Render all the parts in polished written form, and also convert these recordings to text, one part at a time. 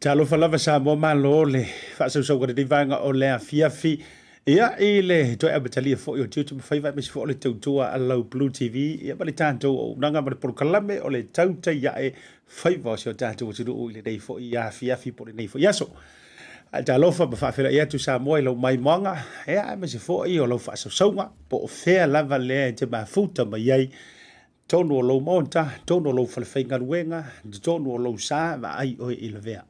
Talofa lava Samoa Malo le faasausauga lenei vaega o le afiafi. Ia i le toe amatalia foi o tiute ma faiva aemaise foi o le tautua a lau Blue TV ia ma le tatou auaunaga ma le polokalame o le tautai ae faiva o si o tatou atunuu i lenei foi afiafi po o lenei foi aso. Ae talofa ma faafeiloai atu Samoa i lau maimoaga ia aemaise foi o lau faasausauga po o fea lava lea e te mafuta mai ai Totonu o lou maota, totonu o lou falefaigaluega, totonu o lou sa, vaai oe i lavea.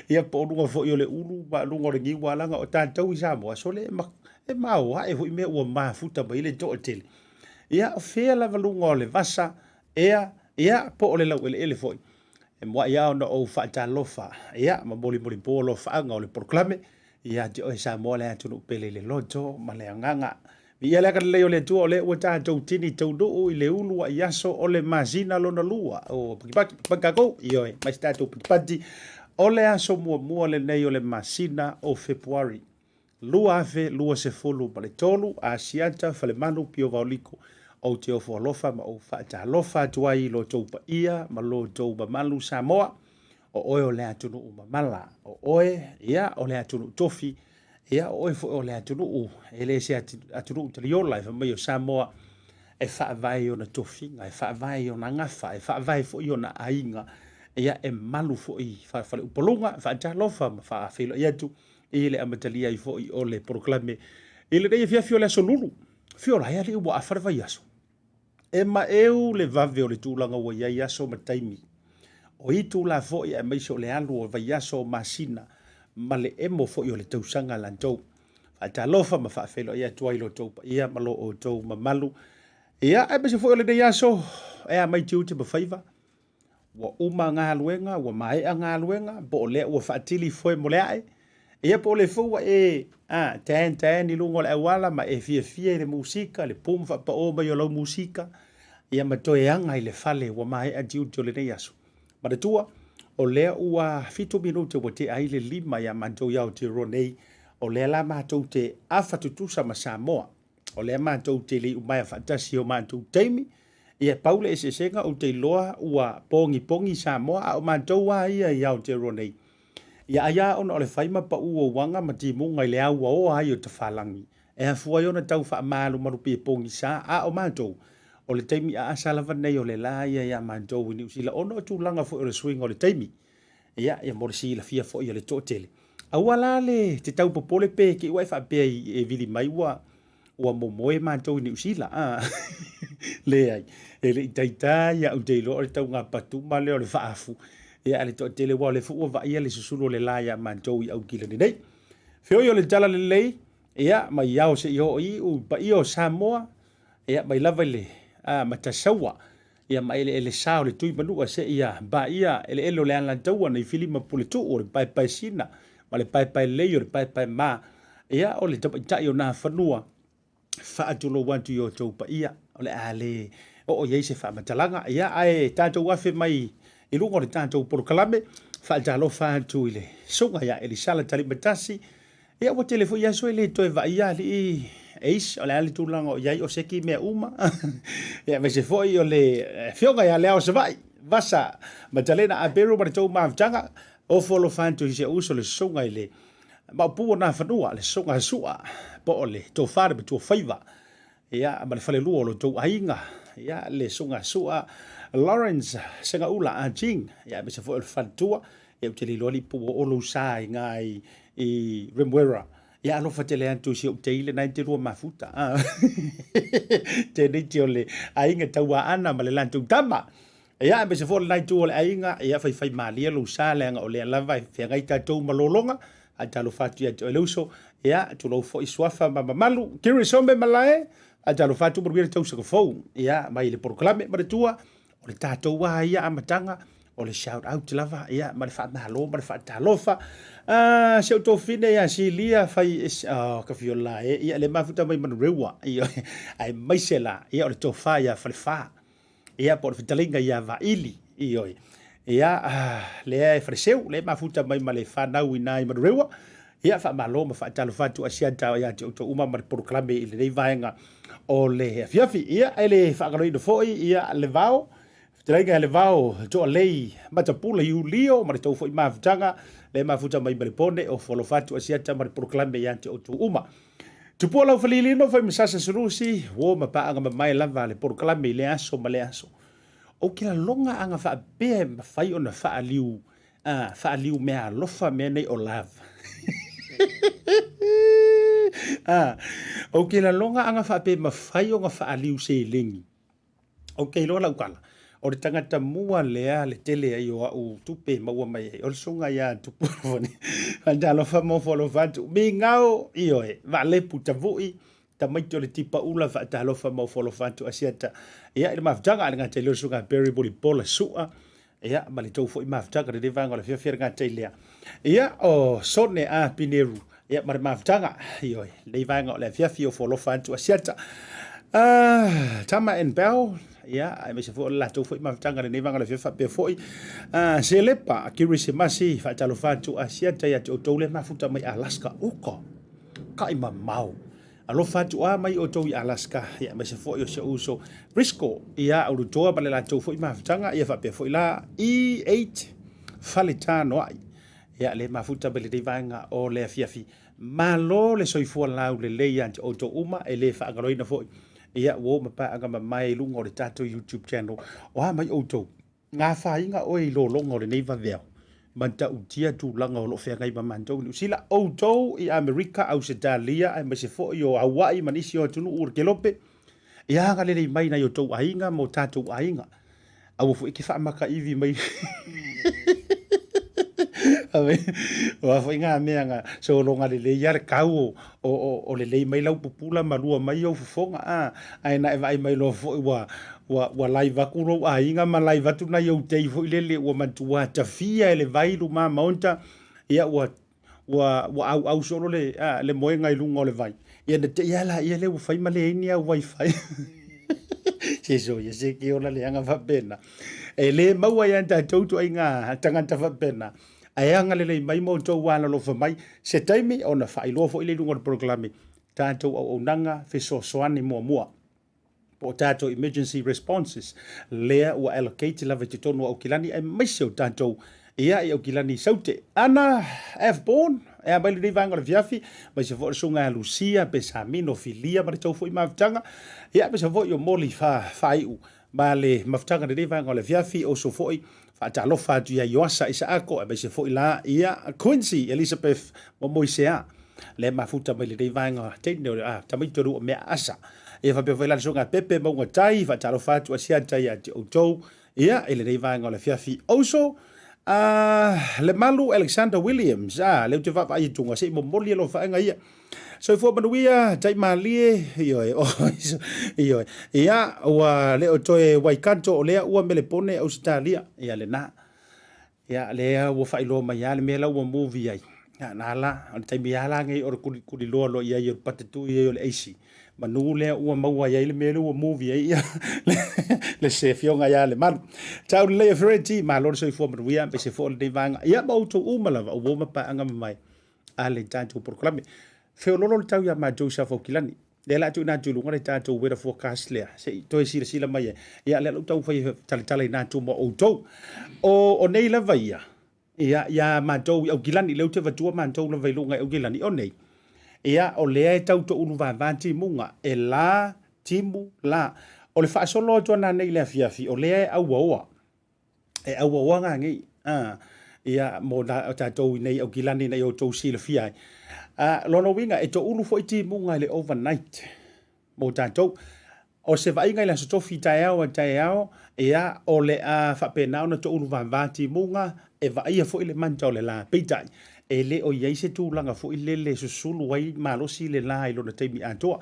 Ia po o luga foi o le ulu ma luga o le niu alaga o tatou i Samoa, sole e, ma, e maoae foi mea ua mafuta mai le toatele. Ia, o fea lava luga o le vasa, ea, ia, po o le laueleele foi. E muai lava ona ou faatalofa, ia, ma molimoli po alofaaga o le polokalame, ia te oe Samoa le atunuu pele i le loto ma le agaga. Viia le agalelei o le Atua o lea ua tatou tini taunuu i le uluai aso o le masina lona lua. O patipati, patipati tatou, ioe, mai se tatou patipati. O le aso muamua lenei o le masina o Fepuari 2023, Asiata, Falemanu, Pio Vaoliko. Ou te ofo alofa ma ou faatalofa atu ai i lo outou paia ma lo outou mamalu Samoa. O oe o le atunuu mamala, o oe, ia, o le atunuu tofi, Ia, o oe foi o le atunuu, e le se atunuu taliola, e fai mai o Samoa e faavae i ona tofiga, e faavae i ona gafa, e faavae foi i ona aiga, ia e malu foi i Faleupoluga, faatalofa ma faafeiloai atu i le amatalia ai foi o le polokalame i lenei afiafi o le Aso Lulu. Fiola e alii ua afa le vaiaso. E maeu le vave o le tulaga ua i ai aso ma taimi. O itula foi aemaise o le alu o vaiaso o masina ma le emo foi o le tausaga latou. Faatalofa ma faafeiloai atu ai lo outou paia ma lo outou mamalu. Ia, aemaise foi o lenei aso, e a mai tiute ma faiva. Ua uma galuega, ua maea galuega, po o lea ua faatili foe mo le ae. Ia po o le foi ua e a, tan tan i luga o le auala ma e fiafia i le musika, le pum faapao mai o lau musika, ia ma toe aga i le fale ua maea tiute o lenei aso. Manatua, o lea ua 7 minute ua tea ai le 5 iā matou i Aotearoa nei, o lea la matou te afa tutusa ma Samoa. O lea matou te le umaea faatasi i o matou taimi, ia pau le eseesega ou te iloa ua pogipogi Samoa, a o matou lava ia i Aotearoa nei. Ia ai lava ona o le fai ma pau o uaga ma timuga i le auaoa ai o Tafalagi, e afua ai ona tau faamalumalu pe pogisa, a o matou, o le taimi aasa lava nei o le la ia iā matou i Niu Sila ona o tulaga foi o le suiga o le taimi. Ia, ia mo le silafia foi e le toatele. Aua la le te tau popole pe te i ua e faapea e vili mai ua ua momoe matou i Niu Sila. A, leai, e le i taitai au te iloa o le taugapatuma lea o le faafu. Ia, a le toatele, aua o lea foi ua vaaia le susulu o le la iā matou i Aukilani nei. Feoi o le tala lelei, ia, mai ao seia oo i iu i paia o Samoa, ia, mai lava i le a, Matasaua, Ia ma eleele sa o le tui manua seia paia eleele o le Alataua nei Filima Puletuu o le paepae sina ma le paepae lelei o le paepae ma ia o le tamaitai o Nafanua faatulou atu i outou paia o le a le oo i ai se faamatalaga ia ae tatou afe mai i luga o le tatou polokalame faatalofa atu i le susuga ia Elisala Talimatasi Ia ua tele foi aso e le toe vaaia alii Ace, o le a le tulaga o i ai o seki mea uma. Ia aemaise foi o le afioga ia Leao Savaii, Vasa Matalena Aperu ma le tou mafutaga, ofo alofa atu i si ou uso le susuga i le Maopu o Nafanua, le susuga Sua, po o le Tofa le Matuafaiva. Ia, ma le falelua o lo outou aiga, ia, le Susuga Sua Lawrence Segaula Ah Jing, ia, aemaise foi o le faletua, ia, ou te le iloa alii po ua oo lou sa i ina i Remuera. Ia, alofa tele atu i si ou teile, na e te lua mafuta, ah. Teneti o le aiga Tauaana ma le latou tama. Ia, aemaise foi o lena itu o le aiga, ia, faifaimalie lou sa, leaga o lea lava e feagai tatou ma lologa, faatalofa atu ia te oe le uso, ia, tulou foi suafa ma mamalu, Kiri Some Malae, faatalofa atu manuia le tausaga fou, ia, mai le polokalame manatua, o le tatou lava ia amataga, o le shout out lava, ia, ma le faamalo ma le faatalofa. Ah, si ou tofine ia Silia, fai, oh, ka fiola e, ia, le mafuta mai Manurewa, ia, aemaise la, ia, o le tofa ia Falefa, Ia, po o le fetalaiga ia Vaili, ioe. Ia, lea e Faleseu, lea e mafuta mai ma le fanau i ina i Manurewa. Ia, faamalo ma faatalofa atu Asiata ia te outou uma ma le polokalame i lenei vaega o le afiafi. Ia, e le faagaloina foi, ia, le vao, Fetalaiga ia Levao, Toalei, Matapula, Iulio ma le tou foi mafutaga, le mafuta mai ma le pone, ofo alofa atu Asiata ma le polokalame ia te outou uma. Tupua Laufalilino, Faimasasa Sulusi, uo ma paaga mamae lava le polokalame i lea aso ma lea aso. Ou te lagona a na faapea e mafai ona faaliu, faaliu meaalofa mea nei o love. Ou te lagona a na faapea e mafai ona faaliu seleni. Ou te iloa lau tala, o le tagata mua lea le tele ai o au tupe e maua mai ai, o le susuga ia Tupu Talofa ma ofo alofa atu. Migao, ioe, Vaalepu Tavui, tamaiti o le tipaula faatalofa ma ofo alofa atu Asiata. Ia, i le mafutaga a le gata i lea o le susuga Barry Mulipola Sua, ia, ma le tou foi mafutaga lenei vaega o le afiafi a le gata i lea. Ia, o Sone A Pineru, ia, ma le mafutaga, ioe, lenei vaega o le afiafi ofo alofa atu Asiata. Tama and Bell, ia, aemaise foi o le latou foi mafutaga lenei vaega o le afiafi faapea foi Selepa Kirisimasi, faatalofa atu Asiata ia te outou le mafuta mai Alaska uka. Kai mamao. Alofa atu a mai outou i Alaska, ia aemaise foi o si ou uso Briscoe, ia Ulutoa ma le latou foi mafutaga, ia faapea foi la E8 Faletanoai. Ia le mafuta mai lenei vaega o le afiafi. Malo le soifua laulelei ia te outou uma, e le faagaloina foi. Ia ua oo ma paaga mamae i luga o le tatou YouTube channel. O a mai outou? Nga afaina oe i lologa o lenei vaveao, matautia tulaga o lo o feagai ma matou i Niu Sila, outou i Amerika, Ausetalia aemaise foi o Hawaii ma nisi o atunuu o le Kelope, ia agalelei mai nai outou aiga ma o tatou aiga. Aua foi e te faamakaivi mai o a foi ngā mea nga sologa lelei ia le kau o lelei mai lau pupula ma lua mai ou fofoga a ae na e vaai mai loa foi ua Ua live atu lou aiga ma live atu nai ou tei foi lele ua matua tafia e le vai luma maota, ia ua ua ua auau solo le a, le moega i luga o le vai. Ia na te i ala ia le ua fai ma leai ni au wifi. Se so ia se ke ola leaga faapena. E le maua ia tatou ituaiga tagata faapena. Ae agalelei mai ma outou alolofa mai se taimi ona faailoa foi lea i luga o le polokalame tatou auaunaga fesoasoani muamua. po o tatou emergency responses lea ua allocate lava i totonu o Aukilani aemaise o tatou ia i Aukilani i Saute. Ana F. Bourne, e a mai lenei vaega o le afiafi, aemaise foi o le susuga ia Lucia, Pesamino, Filia ma le tou foi mafutaga, ia aemaise foi o Moli Faaiu ma le mafutaga i lenei vaega o le afiafi, oso foi faatalofa atu ia Ioasa Isaako, aemaise foi la ia Quincy Elizabeth Momoisea, le mafuta mai lenei vaega teine o le tamaiti o le ua mea asa. Ia faapea foi la le susuga Pepe Mauga Tai, faatalofa atu Asiata ia te outou, ia i lenei vaega o le afiafi oso. Le Malu Alexander Williams, lea ou te vaavaai i tuga, se i momoli alofaga ia. Soifua manuia, tai malie, ioe, ioe. Ia, ua le o toe Waikato o lea ua Melepone, Ausetalia, ia lena. Ia, lea ua faailoa mai lava le mea la ua movie ai. Ia, na la, o le taimi lava la nei o le kuliloa loa i ai o le patatui ai o le aisi. Manu lea ua maua ai le mea lea ua movie ai ia le se afioga ia Lemalu. Tau lelei e Fereti, malo le soifua manuia, aemaise foi o lenei vaega. Ia, ma outou uma lava, ua uma paaga mamae a le tatou polokalame. Feololo le tau iā matou i Safaukilani. Lea la tuuina atu i luga le tatou weather forecast lea, se i toe silasila mai ai. Ia, lea la ou taumafai e talatala i natu ma outou. O, o nei lava ia, ia, iā matou i Aukilani, lea ou te avatua matou lava i luga i Aukilani, o nei, ia, o lea e tau toulu vava timuga, e la, timu, la. O le faasolo atu ana nei i le afiafi, o lea e auaoa. E auaoa ngā nei, a, ia, mo nā, o tatou i nei Aukilani ina ia outou silafia ai. A, lona uiga, e toulu foi timuga i le overnight mo tatou. O se vaaiga i le Aso Tofi taeao a taeao, ia, o le a faapena ona toulu vava timuga, e vaaia foi le manta o le la. Peitai, e le o i ai se tulaga foi lele e susulu ai malosi le la i lona taimi atoa.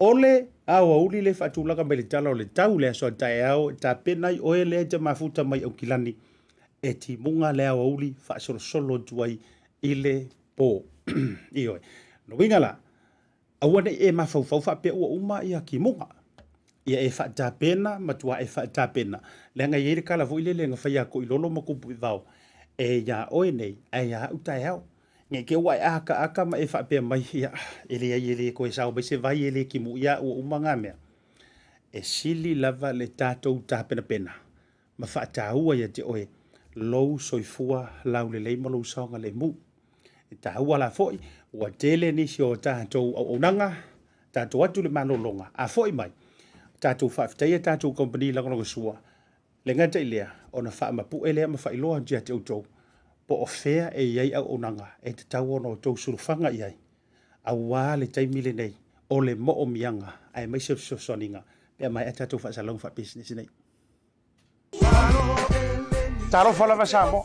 O le aoauli le faatulaga mai le tala o le tau le aso a taeao e tapena ai oe lea e te mafuta mai Aukilani e timuga le aoauli faasolosolo atu ai i le po. Ioe. Lona uiga la, aua ne i e mafaufau faapea ua uma ia timuga. Ia e faatapena, matua e faatapena. Leaga e i ai le tala foi lele na fai a Toilolo ma Tupuivao, e iā oe nei, ae iā au taeao. Ne i te ua e akaaka ma e faapea mai, ia, e leai e le toe sao mai se vai, e le timuia au ua uma ngā mea. E sili lava le tatou tapenapena. ma faataua ia te oe lou soifua laulelei ma lou saogalemu. E taua la foi, ua tele nisi o tatou auaunaga, tatou atu i le malologa, a foi mai, tatou faafetaia tatou kamupani lagolagosua, le gata i lea, ona faamapue lea ma faailoa atu ia te outou, po o fea e i ai auaunaga e tatau ona outou sulufaga i ai, aua le taimi lenei o le moomiaga aemaise o fesoasoaniga pe a maea tatou faasalalauga faapisinisi nei. Talofa lava Samoa,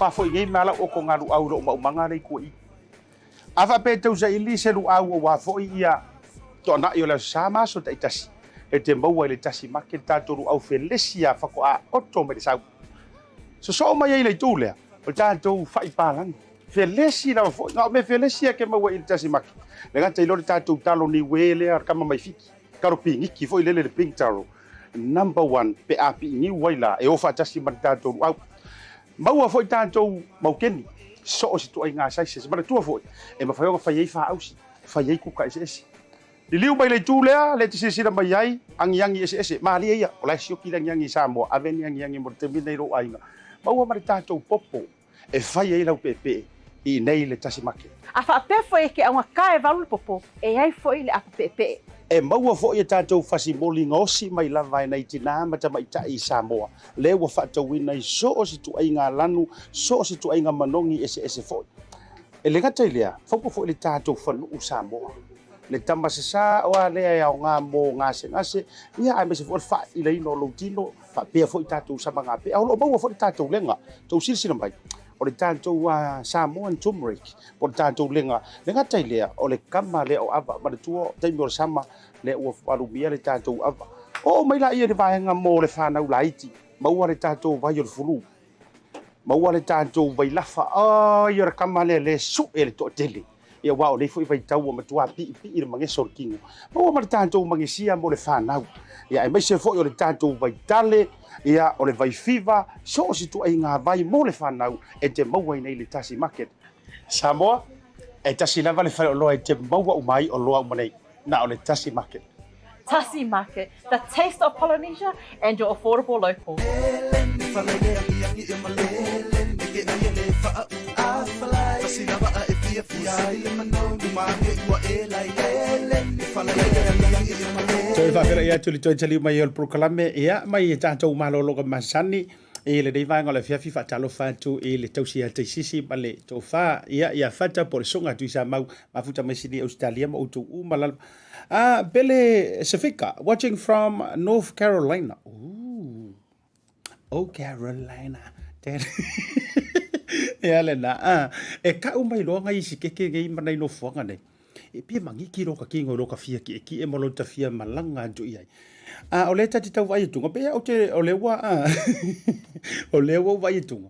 ua foi nei mea lau oko galuau i lou maumaga lea i tua i. A faapea e tau saili se luau aua foi ia toanai o le Aso Sa ma aso taitasi, e te maua i le tasi make le tatou luau felesi a faatoa oto mai le sau. Sosoo mai ai i le itu lea, o le tatou fai palagi. Felesi lava foi, na o mea felesi a ke maua i le tasi make. Le gata i lo le tatou talo niue lea o le kama mai Fiti, talo piniki foi lele le pink taro. Number one pe a piiniu ai la e o faatasi ma le tatou luau. Maua foi tatou maukeni, so o se ituaiga sizes. Manatua foi, e mafai ona fai ai faausi, fai ai kuka eseese. Liliu mai le itu lea, lea e te silasila mai ai, agiagi eseese, malie ia, o la e sioki le agiagi i Samoa, ave ni agiagi mo le taimi lenei i lou aiga. Maua ma le tatou popo e fai ai lau peepee i inei le tasi make. A faapea foi e ke augata e valu le popo, e i ai foi le apo peepee. E maua foi e tatou fasimoli gaosi mai lava e nai tinā ma tamaitai i Samoa, lea ua faatauina i so o se ituaiga lanu, so o se ituaiga manogi eseese foi. E le gata i lea, faupa foi le tatou fanuu Samoa, le tama sasā oa lea e aoga mo gasegase, ia aemaise foi o le faailaina o lou tino, faapea foi tatou samagapea. O lo o maua foi le tatou lega, tou silasila mai, o le tatou Samoan turmeric, po o le tatou lega. Le gata i lea, o le kama lea o ava, manatua o taimi o le sama, lea ua alumia le tatou ava. Oo mai laia i le vaega mo le fanau laiti, maua le tatou vai o le fulu, maua le tatou vailafa, ai o le kama lea le sue le toatele. Ia aua o nei foi vaitau ua matua piipii le mageso o le tino. Maua ma le tatou magesia mo le fanau. Ia aemaise foi o le tatou vaitale, ia o le vaifiva, so o se ituaiga vai mo le fanau e te maua i nei le Tasi Market. Samoa, e tasi lava le faleoloa e te maua uma ai oloa uma nei, na o le Tasi Market. Tasi Market, the taste of Polynesia and your affordable local. Toe faafeiloai atu i le toe taliu mai o le polokalame, ia, mai e tatou malologa masani i lenei vaega o le afiafi. Faatalofa atu i le tausi ia Taisisi ma le tofa ia ia Fata po o le Susuga Tuisamau Mafuta mai Sini Ausetalia ma outou uma lava. Pele Sefika, watching from North Carolina. Ooh. Oh, Carolina. Ia le na. E kau mai loa ngai isi keke nei ma nei nofoaga nei. E pia mangiki lo ka kingo lo ka fia ki e ki e mo lo ta fia malanga atu i ai. A o le tati tau vai tunga pe o te o le ua o le ua vai tunga.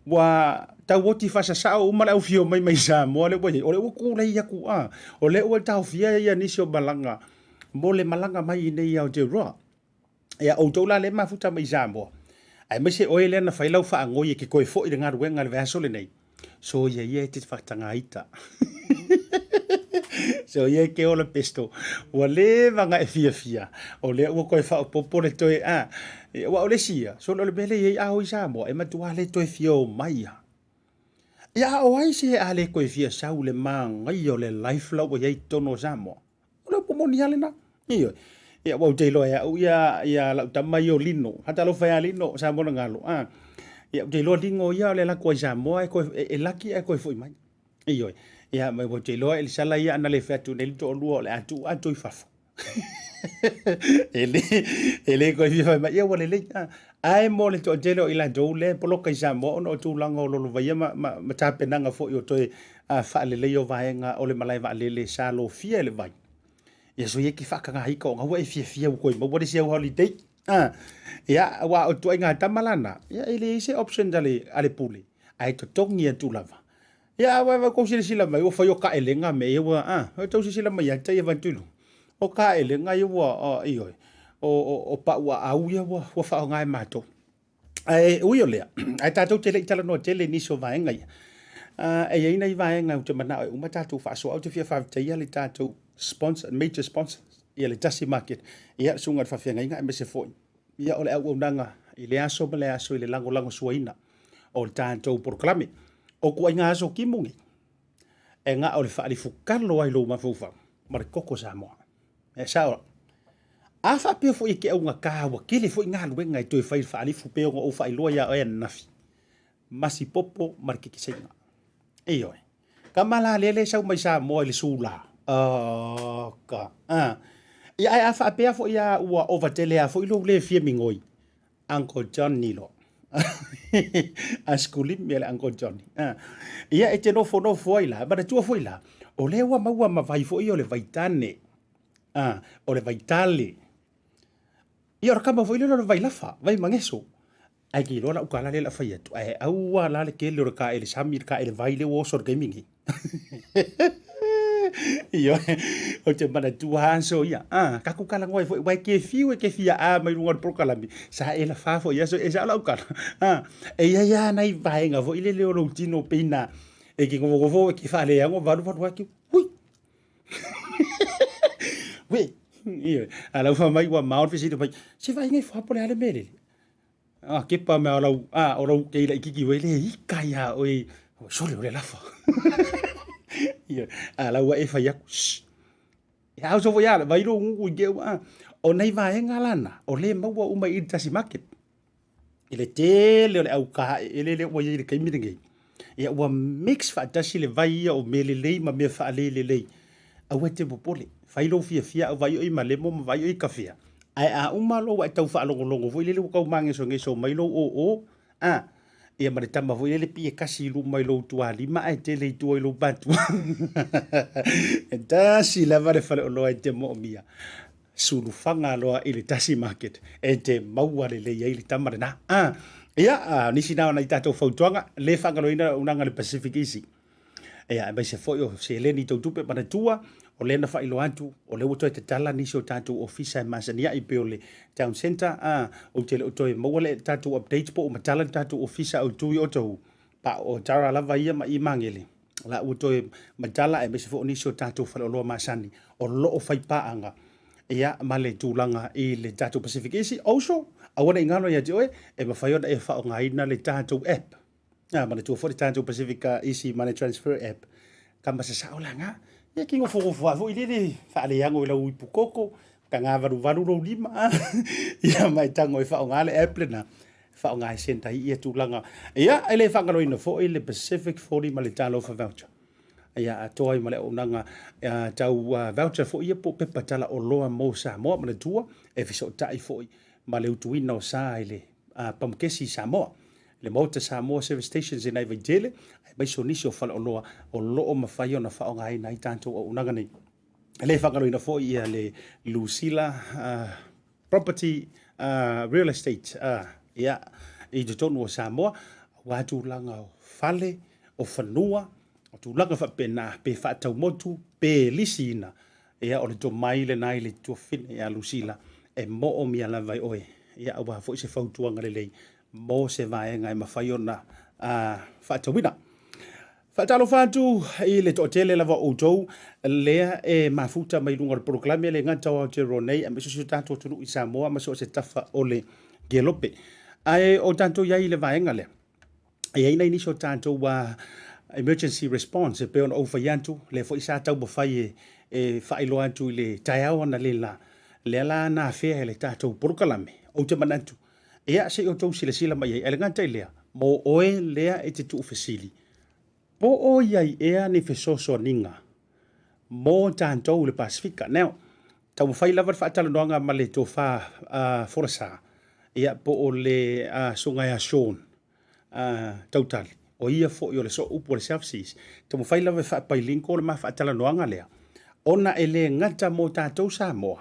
Ua tauoti faasasao uma le aufio mai mai Samoa lea ua i ai, o lea ua kūlei aku a, o lea ua taofia ia nisi o malaga mo le malaga mai i inei i Aotearoa. Ia, outou la lea e mafuta mai i Samoa, aemaise oe lea na fai lau faanoi e te toe foi i le galuega i le vaiaso lenei, Soia ia e te whakatanga ita. Soia e ke ola pesto. Ua leva ona e fiafia. O lea ua toe faaopoopo le toe a. Aua o le isi ia, sole o le mea lea e i ai a o i Samoa, e matua le toe fia o mai lava. Ia a o ai se a le toe fia sau i le manaia o le life la ua i ai i totonu o Samoa? O le upu moni lava lena. Ioe. Ia, ua ou te iloa e au ia, ia lau tama ia o Lino. Faatalofa ia Lino, Samoa na galo. Ah. Ia, ou te iloa Lino ia o le alu atu ai i Samoa e, toe, e, e laki ae toe foi mai. Ioe. Ia, ma ua ou te iloa Elisala ia ana le fai atu nei le toalua o le a tuu atu i fafo. E le, e le toe fia fai mai, ia ua lelei. Ah. Ae mo le toatele o i latou lea e poloka i Samoa ona o tulaga o lolovaia ma, ma, ma tapenaga foi o toe faaleleia o vaega o le malae vaalele sa lofia e le vai. Ia so ia ki whaakanga hika o ngaua e fiafia ua koe maua le isi au holiday. Ah, ia, aua o ituaiga tama lana, ia e leai se options a le, a le pule, ae totogi atu lava. Ia, aua e tou silasila mai, ua fai o kaelega me ia ua, ah, ua tou silasila mai ia te ia vantu i luga. O kaelega ia ua, oh, ioe, o, o, o pau aau ia ua, ua faaaoga e matou. Ae ui o lea, ae tatou te le i talanoa tele i nisi o vaega ia. E i ai nai vaega ou te manao e uma tatou faasoa, ou te fia faafetaia le tatou sponsor, major sponsor, ia le Tasi Market, ia le Susuga i le Faafeagaiga aemaise foi ia o le auaunaga. i le aso ma le aso i le lagolagosuaina o le tatou polokalame. O ituaiga aso timu nei, e na o le faalifukalo ai lou mafaufau ma le koko Samoa. E sao la. A faapea foi e te augata ua tele foi galuega e toe fai i le faalifu pei ona ou faailoa ia oe ananafi, masi popo ma le kekeseiga. Ioe. Tama la lele sau mai Samoa i le sula. Oka. Ah. Ia ae a faapea foi a ua ova tele a foi lou le fia migoi. Uncle Johnny lo. Askulimi le Uncle Johnny. Ah. Ia e te nofo nofo ai la, manatua foi la, o lea ua maua ma vai foi o le vaitane. Ah, o le vaitale. Ia o le kama foi lele o le vailafa, vai mageso. Ae ke iloa lau tala lea o le a fai atu, ae aua la le tele o le taele sami, le taele vai lea ua oso i le taimi lenei. Ioe, ou te manatua aso ia. Ah, tatou talanoa ai foi, aua e te fiu e te fia a mai luga o le polokalame, sa e lafa foi i aso, e sao lau tala. Ah, e i ai lava nai vaega foi lele o lou tino pei na e te nofonofo e te faaleago valuvalu atu, hui, Ui, ioe, a lau fai mai ua mao le fesili mai, se vaaiga ifo lava po o le a le mea lele. A kepa mea o lau, a, o lau kei laitiiti ue le ika iā oe, sole o le lafa. Ioe, a la ua e fai atu, shh. Ia au sofo ia, vai lou gugu i te ua, a. O nai vaega la na, o lea e maua uma i le tasi market. I le tele o le au kāʻeʻele lea ua i ai i le taimi lenei, ia ua mix faatasi le vai ia o mea lelei ma mea faalelelei. Aua e te popole, fai lou fiafia au vaai oe i Malemo ma vaai oe i Kafea, ae a uma loa ua e tau faalogologo foi lele ua tau magesogeso mai lou oo, a, ia ma le tama foi lele pei e kasi i luma i lou tualima ae tele i tua i lou patu. E tasi lava le faleoloa e te moomia. Sulufaga loa i le tasi market e te maua lelei ai le tama lena. Ah, ia, ah, nisi na o nai tatou fautuaga, le faagaloina auaunaga a le Pacific Easy. Ia, aemaise foi o seleni tau tupe manatua, o lea na faailoa atu, o lea ua toe tatala nisi o tatou ofisa e masani ai pei o le Town Centre, ah, ou te le o toe maua le tatou update po o matala le tatou ofisa autu i Otahuhu, pa o Tara lava ia ma i Magele. La ua toe matala aemaise foi o nisi o tatou faleoloa masani o lo o fai paaga ia ma le tulaga i le tatou Pacific Easy. Also, aua ne i galo ia te oe, e mafai ona e faaaogaina le tatou app. Ah, manatua foi le tatou Pacific Easy Money Transfer app. Ka masasao la nga. Ia ki nofonofo ai foi lele faaleago i lau ipu koko, ka gavaluvalu lou lima. Ia ma e tago e faaaoga le app lena. Faaaoga e send ai ia tulaga. Ia, e le faagaloina foi le Pacific 40 ma le Talofa Voucher. Ia, atoa ai ma le auaunaga tau voucher foi ia po o pepa tala oloa mo Samoa. Manatua, e fesootai foi ma le utuina o sa i le pamukesi i Samoa. Le Maota Samoa Service Stations i nai Vaitele, aemaise o nisi o faleoloa o lo o mafai ona faaaogaina ai tatou auaunaga nei. E le faagaloina foi ia le Lucilla Property Real Estate ia, i totonu o Samoa, aua tulaga o fale, o fanua, o tulaga faapena, pe faatau motu, pe lisiina, ia, o le tomai lena i le tuafafine ia Lucilla e moomia lava e oe, ia, aua foi se fautuaga lelei mo se vaega e mafai ona faatauina. Faatalofa atu i le toatele lava o outou lea e mafuta mai luga o le polokalame le gata o Aotearoa nei aemaise si o tatou atunuu i Samoa ma so o se tafa o le kelope. Ae o tatou i ai i le vaega lea, e i ai nai nisi o tatou emergency response e pei ona ou fai atu, lea foi sa taumafai e faailoa atu i le taeao analeila, lea la na afea e le tatou polokalame. Ou te manatu, Ia, se i outou silasila mai ai. Ae le gata i lea, mo oe lea e te tuufesili, po o i ai ea ni fesoasoaniga mo tatou i le Pasefika? Now, taumafai lava le faatalanoaga ma le tofa folasa, ia, po o le susuga ia Sean Tautali, o ia foi o le sooupu o le South Seas. Taumafai lava e faapailingo le ma faatalanoaga lea, ona e le gata mo tatou Samoa,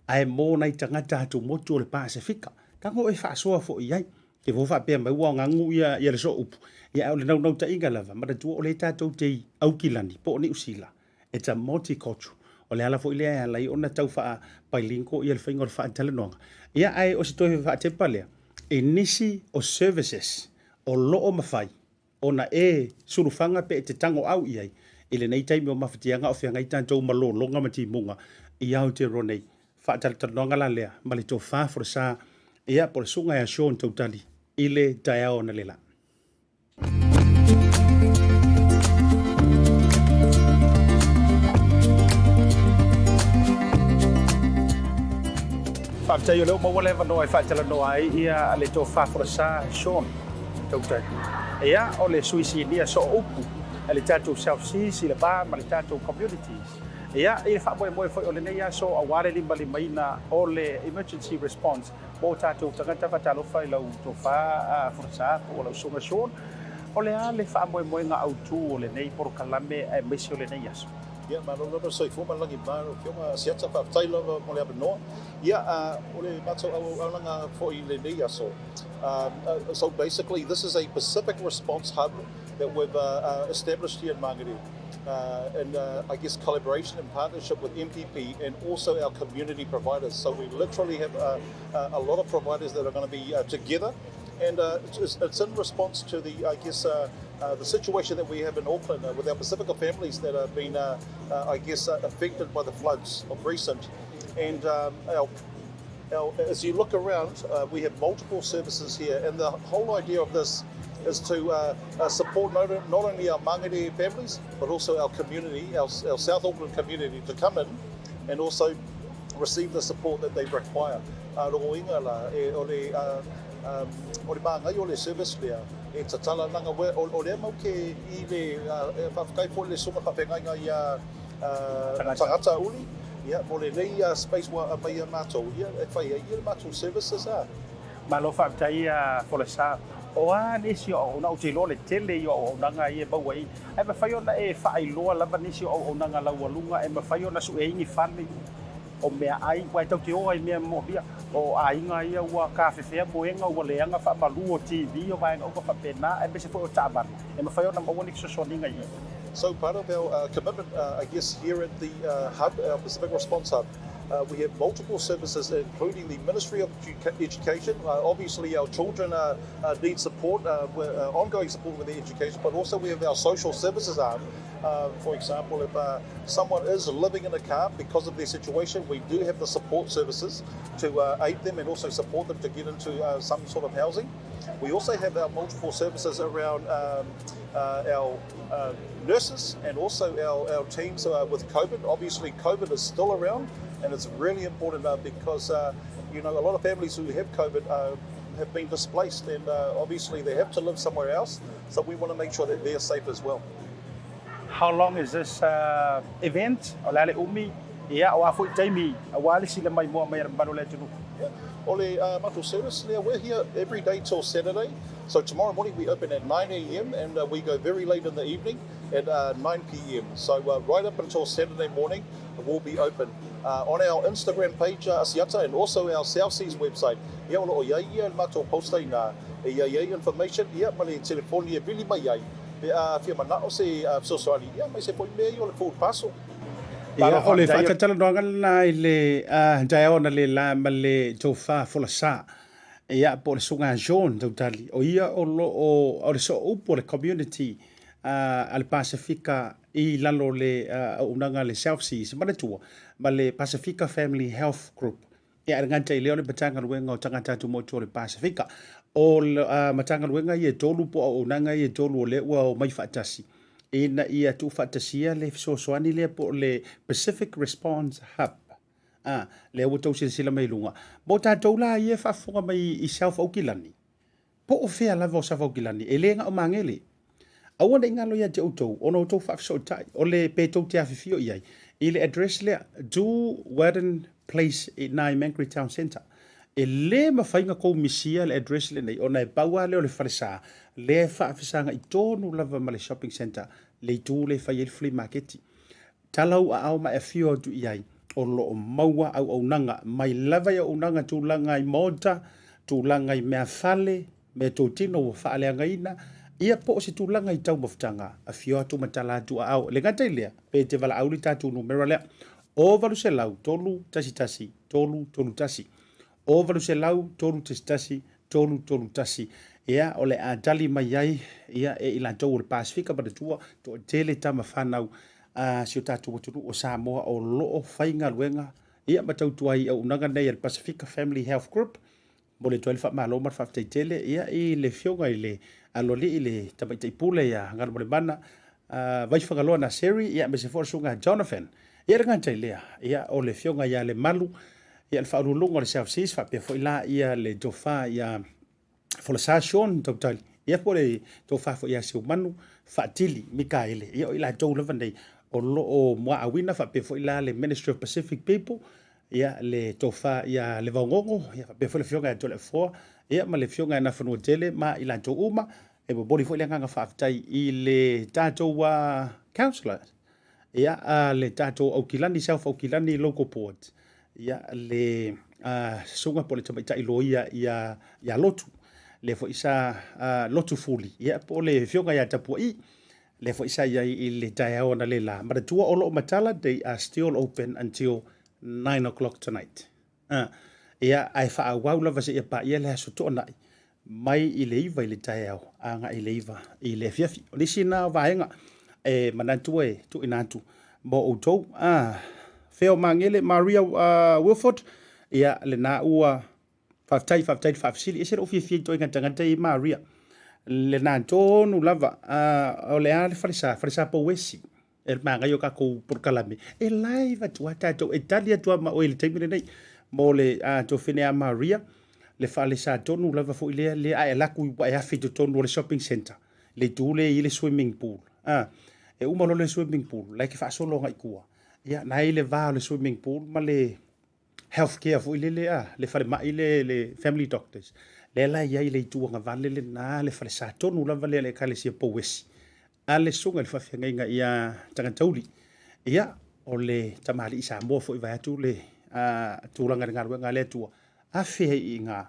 ae mo nai tagata atumotu o le Pasefika. Tago e faasoa foi i ai. Te fua faapea mai ua gagu ia, ia le sooupu, ia ae o le naunautaiga lava, manatua o lea tatou te i Aukilani po o Niu Sila. It's a multicultural. O le ala foi lea e ala ai ona tau faapailingo ia le faiga o le faatalanoaga. Ia ae o se toe faatepa lea, i nisi o services o lo o mafai ona e sulufaga pe e te tagoau i ai i lenei taimi o mafatiaga o feagai tatou ma lologa ma timuga i Aotearoa nei. Faatalatalanoaga la lea ma le tofa folasa. Ia, po o le susuga ia Sean Tautali i le taeao analeila. Faafetai o lea ua maua le avanoa e faatalanoa ai ia le tofa folasa Sean Tautali. Ia, o le sui sinia sooupu a le tatou South Seas i le va ma le tatou communities. Ia, i le faamoemoe foi o lenei aso aua le limalimaina o le emergency response mo tatou tagata, faatalofa i lau tofa folasa po o lau susuga Sean. O le a le faamoemoega autu o lenei polokalame aemaise o lenei aso? Ia, malo lava le soifua ma le lagima lau Afioga Asiata, faafetai lava mo le avanoa. Ia, o le matou auaunaga foi i lenei aso, so basically this is a Pacific Response Hub that we've established here in Mangere in I guess collaboration and partnership with MPP and also our community providers. So we literally have a lot of providers that are going to be together, and it's in response to the, I guess, the situation that we have in Auckland with our Pacifica families that have been, I guess, affected by the floods of recent. And as you look around, we have multiple services here, and the whole idea of this is to support not only our Mangere families, but also our community, our South Auckland community, to come in and also receive the support that they require. Rongoinga la, e, o le, o le māngai o le service lea, e tatala nanga, o lea mau ke i le, e whawhikai fo le sunga whawhengainga i a tagata uli, ia, mo le nei space wa mai ia mātou, ia, e whai ai ia le mātou services a. Malo faafetai ia Folasa. O a nisi o auaunaga, ou te iloa o le tele ia o auaunaga ia e maua ai, ae mafai ona e faailoa lava nisi o auaunaga laualuga e mafai ona sue ai ni fale o meaai, aua e tatou te o lava i mea moomia, o aiga ia ua tafefea moega, ua leaga faamalu o TV, o vaega uma faapena, aemaise foi o taavale, e mafai ona maua ni fesoasoaniga i i. So part of our commitment, I guess, here at the hub, our Pacific Response Hub, we have multiple services, including the Ministry of Education. Obviously, our children need support, ongoing support with their education, but also we have our social services arm. For example, if someone is living in a car because of their situation, we do have the support services to aid them and also support them to get into some sort of housing. We also have our multiple services around our nurses and also our teams with COVID. Obviously, COVID is still around, and it's really important because a lot of families who have COVID have been displaced, and obviously they have to live somewhere else. So we want to make sure that they're safe as well. How long is this event? O le a le umi? Ia, o a foi taimi aua le sila maimoa mai a le mamalu o le atunuu? Yeah. O le matou service lea, we're here every day till Saturday. So tomorrow morning we open at 9 a.m. and we go very late in the evening at 9 p.m. So right up until Saturday morning, we'll be open. On our Instagram page, Asiata, and also our South Seas website, ia o loo iai ia le matou post ai na, e iai ai information, ia ma le telefoni e vili mai ai, pe a fia manao se fesoasoani, ia mai se foi mea ia o le food parcel. Ia, o le faatatalanoaga lena i le taeao analeila ma le tofa folasa, ia, po o le Susuga John Tautali, o ia o lo o, o le sooupu o le community a le Pasefika i lalo o le auaunaga a le South Seas, manatua, ma le Pasefika Family Health Group. Ia, e le gata i lea o le Matagaluega o Tagata Tumaoti o le Pasefika. O Matagaluega ia e tolu po o auaunaga ia e tolu o lea ua omai faatasi ina ia tuufaatasia le fesoasoani lea po o le Pacific Response Hub. A, lea ua tou silasila mai i luga. Mo tatou la ia e faafofoga mai i South Aukilani, Po o fea lava o South Aukilani, e le na o Magele. Aua ne i galo ia te outou ona outou faafesootai, o le pe tou te afifio i ai, i le address lea, Du Werden Place i ina i Mangere Town Centre. E le mafai ona tou misia le address lenei ona e pau lava lea o le falesa lea e faafesagai tonu lava ma le shopping centre, le itu lea e fai ai le flea maketi. Tala ou aao ma e afio atu i ai, o lo o maua auaunaga mai lava i auaunaga tulaga i maota, tulaga i meafale, meatotino ua faaleagaina, ia po o se tulaga i taumafataga, afio atu ma tala atu aao. E le gata i lea, pe te valaau le tatou numera lea, o 800 311 331. O 800 311 331. Ia, o le a tali mai ai ia e i latou o le Pasefika manatua, toatele tama fanau a si o tatou atunuu o Samoa o lo o faigaluega ia ma tautua ai i auaunaga nei a le Pasefika Family Health Group. Momoli atu ai le faamalo ma le faafetai tele ia i le Afioga i le Aloalii le Tamaitai Pule ia Galumalemana Vaifagaloa Naseri ia aemaise foi o le Susuga ia Jonathan. Ia e le gata i lea, ia o le Afioga ia Lemalu ia le Faauluuluga o le South Seas faapea foi la ia le Tofa ia Folasa Sean Tautali ia po o le Tofa foi ia Seumanu Faatili Mikaele. Ia o i latou lava nei o lo o muaauina faapea foi la le Ministry of Pacific People ia le Tofa ia Levaogogo ia faapea foi le Afioga ia Toleafoa ia ma le Afioga ia Nafanuatele ma i latou uma. E momoli foi le agaga faafetai i le tatou councillor ia le tatou Aukilani, South Aukilani Local Board ia le susuga po o le tamaitai loia ia ia Lotu lea foi sa Lotu Fuli ia po o le afioga ia Tapua'i lea foi sa i ai i le taeao analeila. Manatua o lo o matala, they are still open until 9 o'clock tonight. Ia, ae faaauau lava seia paia le Aso Toonai, mai i le 9 i le taeao agai i le 9 i le afiafi. O nisi na o vaega e manatu e tuuina atu mo outou. Feo Magele, Maria Wilford, ia, lena ua faafetai, faafetai i le faafesili. E ese lou fiafia i ituaiga tagata ia Maria. Lena tonu lava, o le a le falesa, falesa Pouesi. E le manaia o tatou polokalame e live atu lava tatou, e tali atu lava ma oe i le taimi lenei mo le tuafafine ia Maria, le falesa tonu lava foi lea, lea a e alu atu ua e afe i totonu o le shopping centre, le itu lea e i ai le swimming pool, e uma loa le swimming pool, la e te faasolo agai i tua, ia na i le va o le swimming pool ma le health care foi lele a, le falemai le, le family doctors, lea la e i ai le itu agavale lena, le falesa tonu lava lea a le Ekalesia Pouesi, a le susuga i le faafeagaiga ia Tagatauli. Ia, o le tamalii Samoa foi vaeatu le tulaga i le galuega a le Atua, afe ai i ina,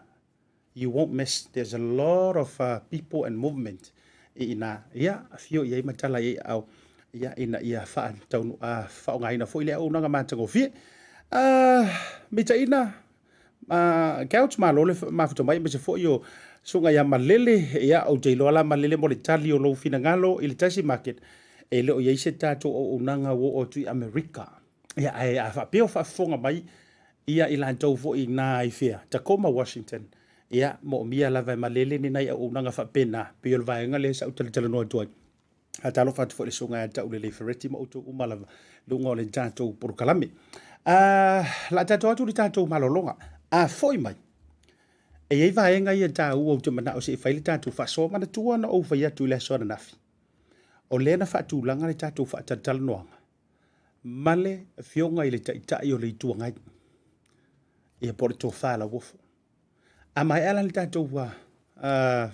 you won't miss, there's a lot of people and movement i ina. Ia, afio i ai ma tala i ai aao, ia, ina ia faataunu, faaaogaina foi le auaunaga matagofie. Mitaina, Couch, malo le mafuta mai, aemaise foi o Susuga ia Malele. Ia, ou te iloa la Malele mo le tali o lou finagalo i le tasi market, e le o i ai se tatou auaunaga ua oo atu i Amerika. Ia, ae a faapea o faafofoga mai ia i latou foi na i fea, Tacoma, Washington, ia, moomia lava e Malele ni nai auaunaga faapena, pei o le vaega lea sa ou talatalanoa atu ai. Faatalofa atu foi i le susuga ia Taulelei Fereti ma outou uma lava i luga o le tatou polokalame. La tatou atu i le tatou malologa. A foi mai, e i ai vaega ia taua ou te manao se i fai le tatou faasoa. Manatua na ou fai atu i le aso ananafi, o lea na faatulaga le tatou faatalatalanoaga ma le afioga i le Taitai o le Itu Agai, ia po o le Tofa Lauofo. A maea la le tatou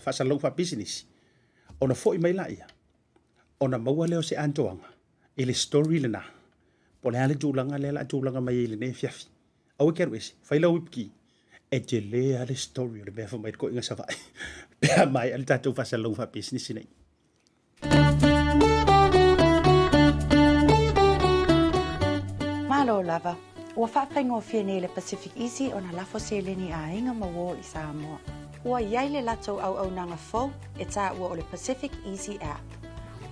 faasalalau faapisinisi, ona foi mai laia, ona maua lea o se atoaga i le story lena, po o le a le tulaga lea o le a tulaga mai ai i lenei afiafi. Aua e te alu ese, fai lau whipki, e tele lava le story o le mea fai mai le toeaina Savaii pe a maea le tatou faasalalau faapisinisi nei. Malo lava. Ua faafaigofie nei le Pacific Easy ona lafo seleni a aiga ma uo i Samoa. Ua i ai le latou auaunaga fou e taua o le Pacific Easy App.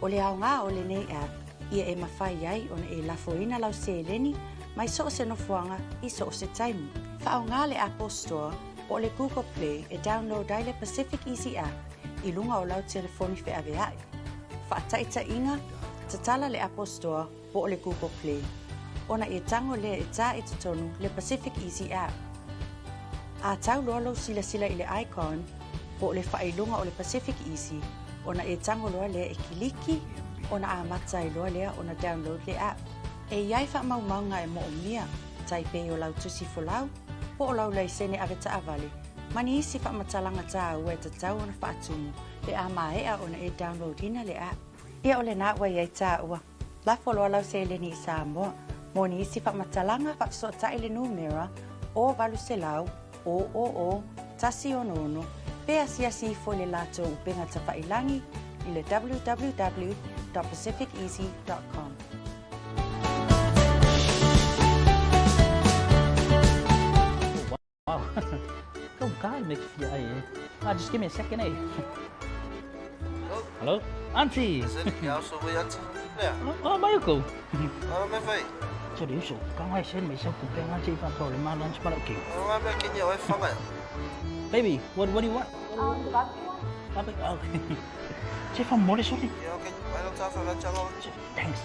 O le aoga o lenei app, ia e mafai ai ona e lafoina lau seleni mai so o se nofoaga i so o se taimi. Faaaoga le Apple Store po o le Google Play e download ai le Pacific Easy App i luga o lau telefoni feaveaʻi. Faataitaiga, tatala le Apple Store po o le Google Play, ona e tago lea e tā i totonu le Pacific Easy App. A tau loa lou silasila i le icon po o le faailoga o le Pacific Easy, ona e tago loa lea e kiliki, ona amata ai loa lea ona download le app. E i ai faamaumauga e moomia, tai pei o lau tusi folau, po o lau laisene avetaavale, ma ni isi faamatalaga tāua e tatau ona faatumu pe a maea ona e download ina le app. Ia o lena ua i ai tāua. Lafo loa lau seleni i Samoa. Mo ni isi faamatalaga, faafesootai le numera 0800 000 166 pe asiasi ifo i le latou upega tafailangi i le www.pacificeasy.com. Wow. Kau kai me ki fia ai e. Ah, just give me a second, eh. Hello? Auntie! Oh, mai ko. Ora me fai. Sorry, uso. Ka ngai sen mai sa ku pe ngai che fa pa le ma lunch pa ki. Ora me ki ni oi whanga. Baby, what, what do you want? Barbecue one? Barbecue, okay. Se fa'amomoli soli. Yeah, okay. Thanks.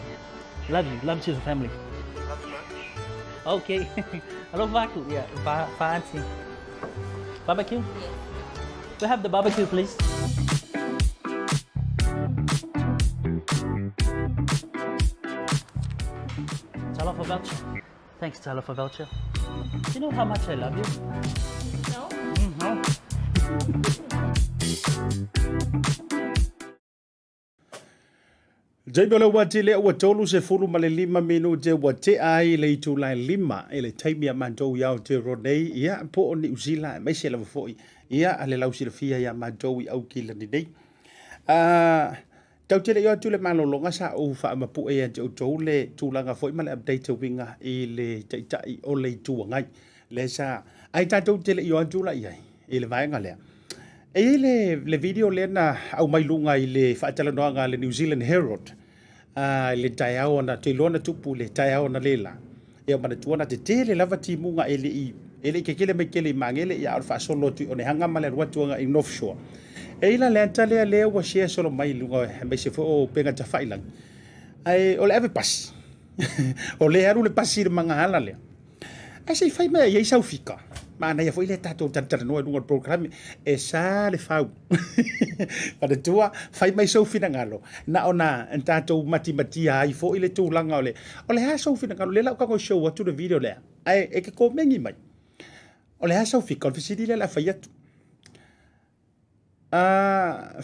Love you. Love to the family. Love you, bro. Okay. Alofa atu. Yeah, fa fa'atsi. Barbecue? Yes. We have the barbecue, please. Talofa voucher. Thanks, Talofa voucher. Do you know how much I love you? No? No. Taimi o le uati lea ua 35 minute ua tea ai le itula e 5 i le taimi a matou i Aotearoa nei, ia, po o Niu Sila aemaise lava foi ia le lausilafia iā matou i Aukilani nei. Uh, tau te le i o atu le malologa sa ou faamapue ia te outou le tulaga foi ma le update uiga i le taitai o le Itu Agai. Le sa ai tatou te le i o atu la i ai i le vaega lea. E i ai le, le video lea na aumai luga i le faatalanoaga a le New Zealand Herald uh, i le taeao na te iloa na tupu i le taeao na le la. Ia manatua na tetele lava timuga e le i e le i kekele mai kele i Magele ia o le faasolo atu i Onehanga ma le alu atu aga i North Shore. E i la le ata lea lea ua share solo mai i luga aemaise foi o upega tafailagi. Ae o le ave pasi. o le alu le pasi i le magaala lea. Ae se i fai mai ai sau fika. Manaia foi le tatou talatalanoa i luga o le programe. E sa le fau. Manatua, fai mai sou finagalo. Na ona tatou matimatia ai foi le tulaga o le, o le a sou finagalo. Lea la ou tago e show atu le video lea. Ae e ke komeni mai. O le a sau fika, o le fesili lea o le a fai atu.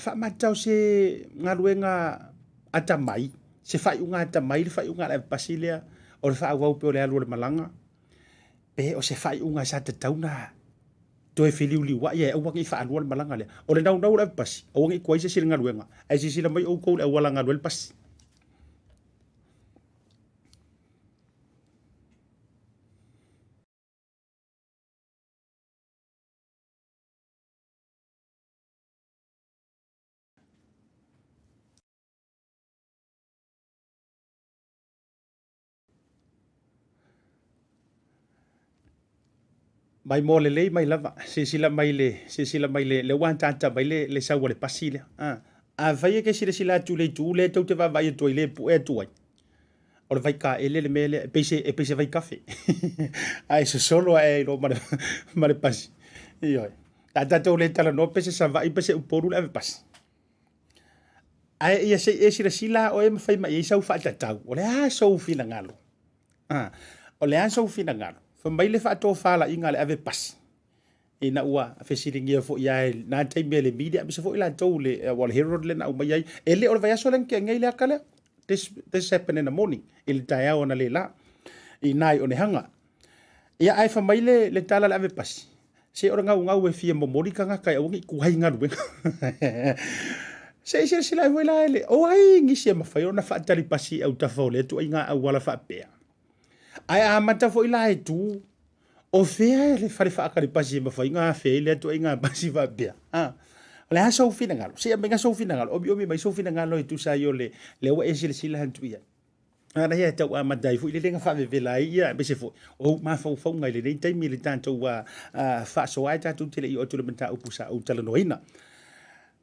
Faamatau se galuega atamai, se faaiuga atamai le faaiuga a le avepasi lea o le faaauau pea o le alu o le malaga, pe o se faaiuga sa tatau ona toe feliuliuai ae aua ne i faalua le malaga lea. O le naunau o le avepasi, aua ne i tuai se isi i le galuega, ae silasila mai outou i le auala e galu ai le pasi. Mai mo lelei mai lava, silasila mai le, silasila mai le, le ua ataata mai le, le sau a le pasi lea. A, afai e ke silasila atu i le itu lea tou te vaavaai atu ai le pue atu ai, o le vaikaele le mea lea, e pei se, e pei se vaikafe. Ae sosolo ae ai loa ma le, ma le pasi. Ioe. A tatou le talanoa pe se Savaii pe se Upolu le ave pasi. Ae ia se i e silasila oe ma fai mai ai sau faatatau. O le a sou finagalo? Ah, o le a sou finagalo? Fai mai le faatofalaiga a le ave pasi. Ina ua fesiligia foi ia e nā taimi e le media, aemaise foi latou le, ua o le Herald lea na aumai ai. E le o le vaiaso lea na tea nei le aka lea. This, this happened in the morning, i le taeao analeila, i nā i Onehanga. Ia, ae fai mai le, le tala a le ave pasi, Se o le gaugau e fia momoli tagata e aua ne i tuai galuega. Se i silasila ai foi la e le, o ai nisi e mafai ona faatalipasi i autafa o lea ituaiga auala faapea. Ae a amata foi la e tu, o fea le fale faatalipasi e mafai ona afea ai lea ituaiga pasi faapea. A, o le a sou finagalo? Se i aumaiga sou finagalo, omiomi mai sou finagalo e tusa ai o le, lea ua e silasila atu i ai. Ana ia e tau amata ai foi le lenga faavevela ai ia aemaise foi o ou mafaufauga i lenei taimi i le tatou faasoa ai tatou te le i oo atu i le mataupu sa ou talanoaina.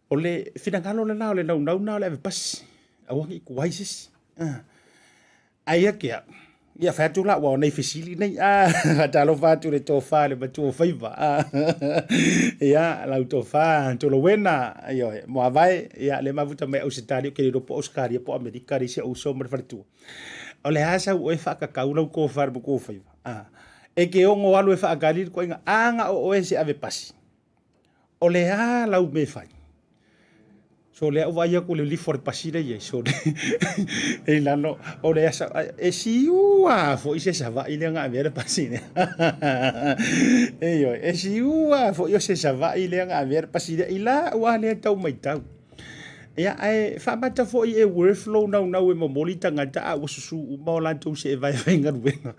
O le finagalo lena o le naunau na o le avepasi, aua ne i tuai se isi. Aia ke au, ia fai atu la ua o nei fesili nei, faatalofa atu i le tofa i le matua o faiva, ia lau tofa Tolowena, ioe, Moavae, ia le mafuta mai Ausetalia, ou te le iloa po o Ausetalia po o Amerika leai si ou uso ma le faletua. O le a sau oe faakakau lau tofa i le matua o faiva? E te ono alu e faakali le ituaiga a na o oe se ave pasi. O le a lau mea e fai? So lea ua vaai atu le lifo a le pasi lea i ai. So e i lalo o le asa e siua foi se Savaii lea na avea le pasi lea. Ioe, e siua foi o se Savaii lea na avea le pasi lea i la ua lea tau matau. Ia, ae faamata foi e worth lou naunau e momoli tagata a ua susu uma o latou seevae faigaluega.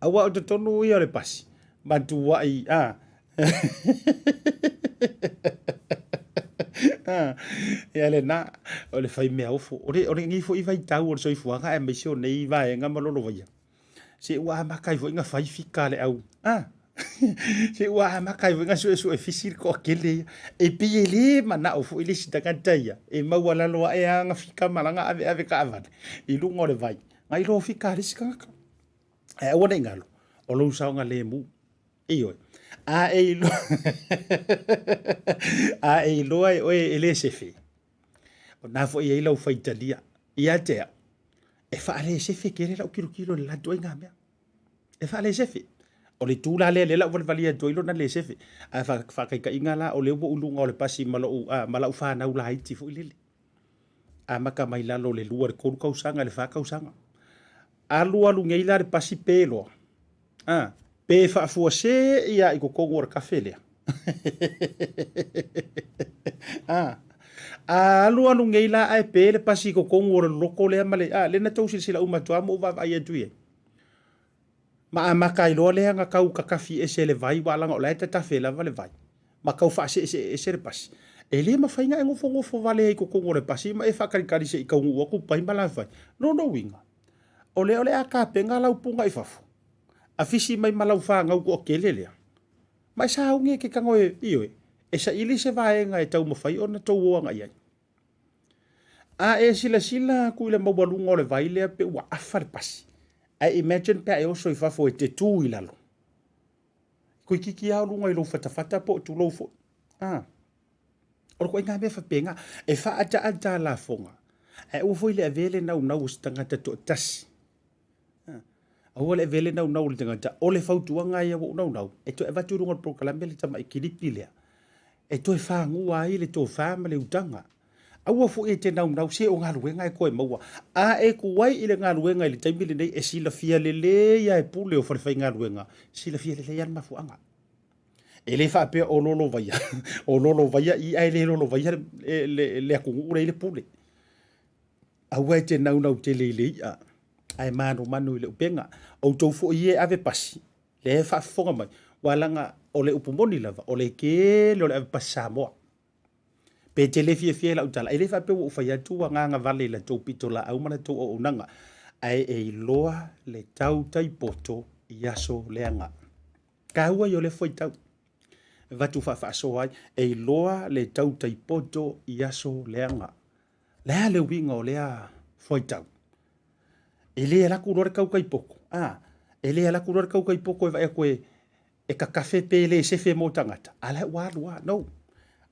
Aua o totonu ia o le pasi, matuai a Ia lena, o le fai mea ofo. O le, o lenei foi vaitau o le soifuaga aemaise o nei vaega ma lolovaia. Se ua amata ai foi ona fai fika a le au. Ah, Se ua amata ai foi ona suesue fisi le toatele ia. E pei e le manao foi le isi tagata ia e maualalo ae lava ana fika ma lana aveave taavale i luga o le vai, nai lo fika a le isi tagata. Ae aua ne i galo, o lou saogalemu. Ioe. A e iloa, a e iloa e oe e le sefe, o na foi e i ai lau faitalia. Ia te au, e faalesefe tele lau tilotilo i le la ituaiga mea. E faalesefe. O le itu la lea lea la ou valivali atu ai lona le sefe. Ae faataitaiga la, o lea ua ou i luga o le pasi ma lou, ma lau fanau laiti foi lele. Amata mai lalo o le 2 i le 3 tausaga i le 4 tausaga. Alu alu nei la le pasi pe loa. A, pe faafuasei lava i totonu o le kafe lea. A, alu alu nei la ae pe le pasi i totonu o le loko lea ma le, a, lea na tou silasila uma atu lava ma ou vaavaai atu i ai. Ma amata ai loa lea na tau tatafi ese e le vai, aua leaga o la e tatafe lava le vai, ma tau faaseesee ese le pasi. E le mafai ona e nofonofo vale ai i totonu o le pasi ma e faatalitali se i taunuu atu pai ma lafai. Lona uiga, o lea o le a tapena lau puna i fafo, afisi mai ma lau fanau toatele lea, ma e sauni e te tago e, ioe, e saili se vaega e taumafai ona tou o agai ai. A e silasila atu i le maualuga o le vai lea pe ua afa le pasi, ae imagine pe a e oso i fafo e te tu i lalo. Toeitiiti lava o luga i lou fatafata po o tulou foi. A. O le ituaiga mea faapena, e faaataata lafoga, ae aua foi le avea le naunau o se tagata toatasi. Aua le avea le naunau o le tagata. O le fautuaga ia ua ou naunau, e toe avatu i luga o le polokalame le tamai kilipi lea, e toe fagua ai le tofa ma le utaga. Aua foi e te naunau se o galuega e toe maua. A e tuai i le galuega i le taimi lenei, e silafia lelei lava e pule o falefaigaluega, silafia lelei lava le mafuaaga. E le faapea o lolovaia, o lolovaia i ae le lolovaia le, le, le atunuu lea i le pule. Aua e te naunau tele i le i'a, ae manumanu i le upega. Outou foi ia e ave pasi, lea e faafofoga mai, aua leaga o le upu moni lava, o le tele o le ave pasi Samoa. Pe te le fiafia i lau tala, e le faapea ua ou fai atu ua gagavale i la tou pitolaau ma la tou auaunaga, ae e iloa le tautai poto i aso leaga. Taua ia o lea fuaitau. E avatu faafaasoa ai, e iloa le tautai poto i aso leaga. Le a le uiga o lea fuaitau? E le alu atu loa le tautai poto, a, e le alu atu loa le tautai poto e vaai atu e, e tatafe pe le sefe mo tagata, a la ua alu lava. No.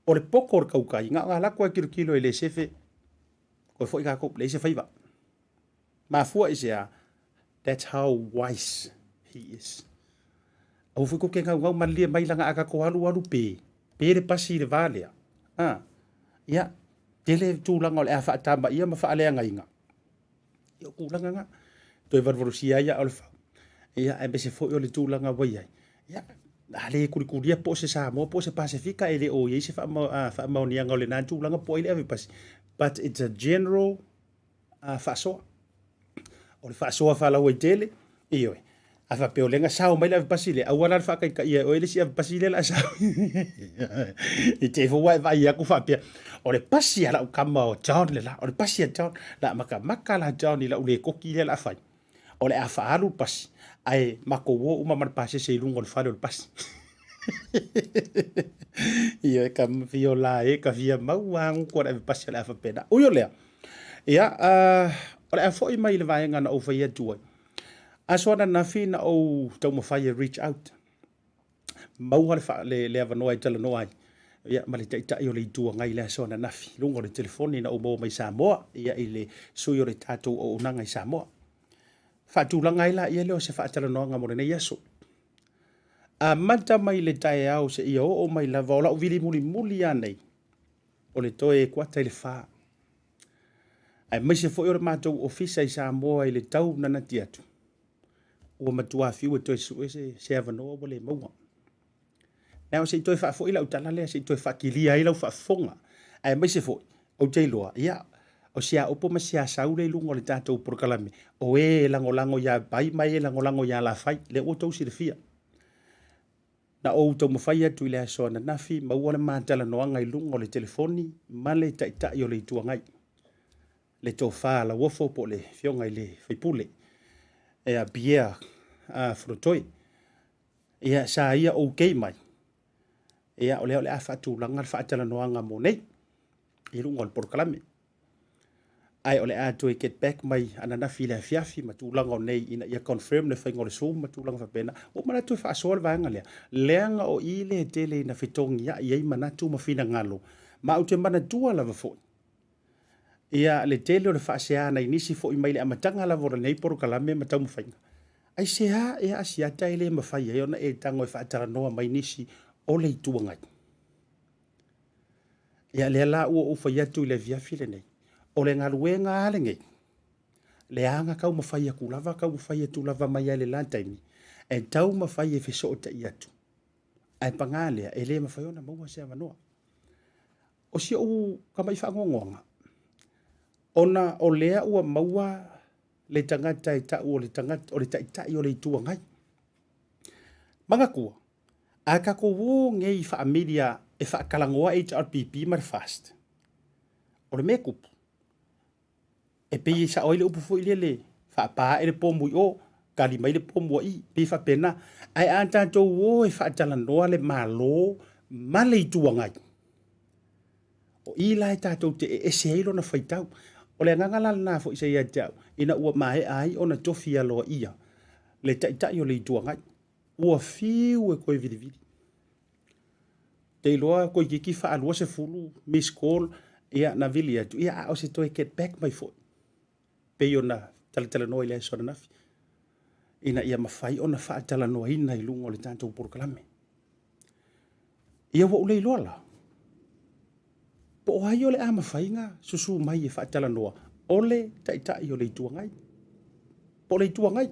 O le poto o le tautai, na ona alu atu lava e tilotilo e le sefe, toe foi tatou, leai se faiva. Mafua i se a? That's how wise he is. Aua foi tou te gaugau malilie mai laga a tatou alu alu pe, pe le pasi i le va lea. A, ia, tele tulaga o le a faatamaia ma faaleagaina. Ia o tulaga na. Toe valuvalusia ai aa o le fau. Ia, aemaise foi o le tulaga ua i ai. Ia, a le kulikulia po o se Samoa po o se Pasefika e le o i ai se faamaoniaga o lena tulaga po o ai le ave pasi. But it's a general faasoa. O le faasoa faalauaitele, ioe. A faapea o lea na sao mai le avepasi lea, aua la le faataitaia e oe le isi avepasi lea o le a sao. I te i foi ua e vaai atu faapea, o le pasi a lau tama o John le la, o le pasi a John, la makamaka la John i lau lekoti lea o le a fai. O le a faaalu le pasi, ae matou o uma ma le pasese i luga o le fale o le pasi. Ioe, ka fia la e, ka fia maua gutu o le avepasi o le a faapena. Ui o lea, ia, o le a foi mai i le vaega na ou fai atu ai. Aso ananafi na ou taumafai e reach out, maua le, le, le avanoa e talanoa ai ia, ma le taitai o le Itu Agai i le aso ananafi, luga o le telefoni na ou maua mai Samoa, ia, i le sui o le tatou auaunaga i Samoa. Faatulaga ai laia lea o se faatalanoaga mo lenei aso. Amata mai le taeao seia oo mai lava o lau vili mulimuli lava nei, o le toe kuata i le fa. Aemaise foi o le matou ofisa i Samoa i le tau nanati atu, ua matua fiu e toe sue se, se avanoa ua le maua. Now, se i toe faafoi lau tala lea, se i toe faakilia ai lau faafofoga. Aemaise foi, ou te iloa, ia, o si a upu ma si a sau lea i luga o le tatou polokalame, o e lagolago iā Pai ma e lagolago iā Lafai, lea ua outou silafia. Na ou taumafai atu i le aso ananafi, maua le ma talanoaga i luga o le telefoni ma le Taitai o le Itu Agai, le Tofa Lauofo po o le Afioga i le Faipule, ia Pierre Fonotoe. Ia, sa ia okay mai. Ia, o lea o le a faatulaga le faatalanoaga mo nei i luga o le polokalame. Ae o le a toe get back mai ananafi i le afiafi ma tulaga o nei ina ia confirm le faiga o le Zoom ma tulaga faapena. Ua ou manatu e faasoa le vaega lea, leaga o i lea e tele ina fetogiai ai manatu ma finagalo, ma ou te manatua lava foi ia le tele o le faasea nai nisi foi mai le amataga lava o lenei polokalame ma taumafaiga. Aisea ea Asiata e le mafai ai ona e tago e faatalanoa mai nisi o le Itu Agai? Ia lea la ua ou fai atu i le afiafi lenei, o le galuega lava lenei, leaga taumafai atu lava, taumafai atu lava mai lava i le la taimi, e taumafai e fesootai atu, ae paga lea, e le mafai ona maua se avanoa. O si ou tamai faanoanoaga, ona o lea ua maua le tagata e tau o le tagata, o le Taitai o le Itu Agai. Manatua, a tatou o nei i faamilia e faatalanoa HRPP ma le FAST, o le mea e tupu, e pei e sao ai le upu foi lele, faapa ae le pomu i o, tali mai le pomu a i, pei e faapena. Ae a tatou o e faatalanoa le Malo ma le Itu Agai, o i la e tatou te ese ai lona faitau. O le agaga la lena foi sa ia te au, ina ua maea ai ona tofi aloaia le Taitai o le Itu Agai, ua fiu e toe vilivili. Te iloa toeitiiti faa-20 miss call, ia na vili atu, ia a o se toe get back mai foi, pei ona talatalanoa i le aso ananafi, ina ia mafai ona faatalanoaina i luga o le tatou polokalame. Ia ua ou le iloa la, po o ai o le a mafai ona susu mai e faatalanoa, o le Taitai o le Itu Agai, po o le Itu Agai.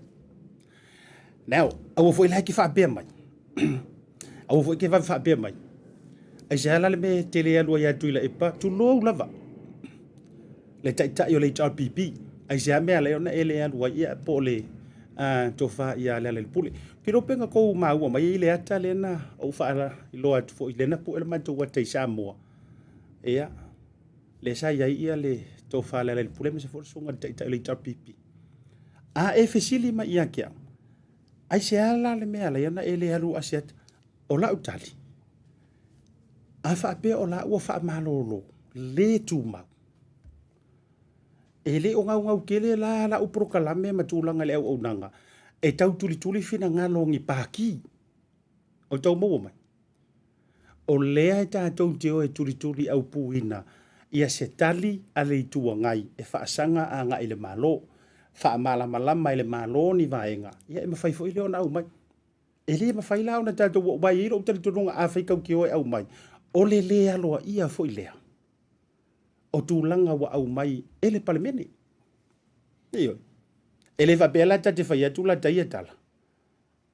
Now, aua foi la e te faapea mai, aua foi e te vave faapea mai, aisea la le mea e te le alu ai ia Tuilaepa, tulou lava, le Taitai o le HRPP, aisea mea la ona e le alu ai, ia, po o le tofa ia Lealailepule. Ou te iloa pe na tou maua mai i le ata lea na ou faailoa atu foi, lea na pue le matou ata i Samoa, ia, lea sa i ai ia le tofa a Lealailepule aemaise foi le susuga i le Taitai o le HRPP. A e fesili mai ia te au, aisea la le mea e ala ai ona e le alu Asiata? O lau tali, a faapea o la ua faamalolo le tumau, e le o gaugau tele la lau polokalame ma tulaga i le auaunaga e tau tulituli finagalo o ni pati o tau maua mai. O lea e tatou te o e tulituli aupuina ia se tali a le Itu Agai e faasaga agai i le Malo, faamalamalama e le Malo ni vaega, ia e mafai foi lea ona aumai. E le mafai la ona tatou aua e i ai lou talitonuga afai tatou te o e aumai, o le le aloaia foi lea o tulaga ua aumai e le Palemene. Ioe. E le faapea la ta te fai atu la ta ia tala,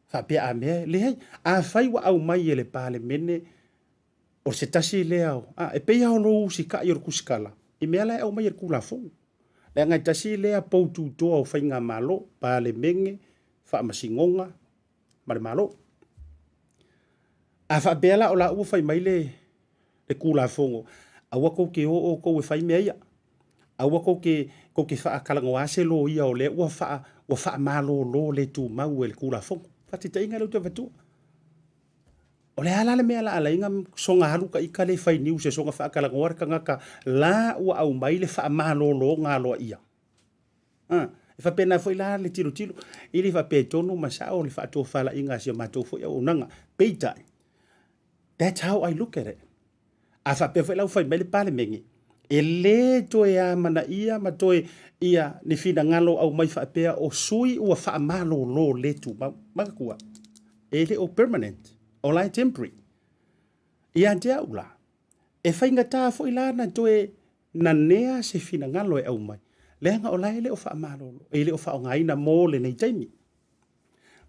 faapea a mea, leai. Afai ua aumai e le Palemene o se tasi lea o, a, e pei lava o lou usitai o le tusitala i mea la e aumai e le Tulafono. Leaga e tasi lea poututoa o faigamalo, Palemene, Faamasinoga ma le Malo. A faapea la o la ua fai mai le, le Tulafono, aua tou te o outou e fai mea ia, aua tou te, tou te faatalanoa se loia o lea ua faa, ua faamalolo le tumau e le Tulafono. Faataitaiga lea ou te avatua. O le a la le mea la ala ai ona soga alu ta ita lea e fai news e soga faatalanoa le tagata la ua aumai le faamalologa aloaia. A, e faapena foi la le tilotilo, e le faapea e tonu ma sao le faatofalaiga a si a matou foi auaunaga. Peitai, that's how I look at it. A faapea foi la ua fai mai le Palemene, e le toe amanaia ma toe ia ni finagalo aumai faapea o sui ua faamalolo le tumau. Manatua, e le o permanent, o la e temporary. Ia te au la, e faigata foi la na toe nanea se finagalo e aumai, leaga o la e le o faamalolo, e le o faaaogaina mo lenei taimi.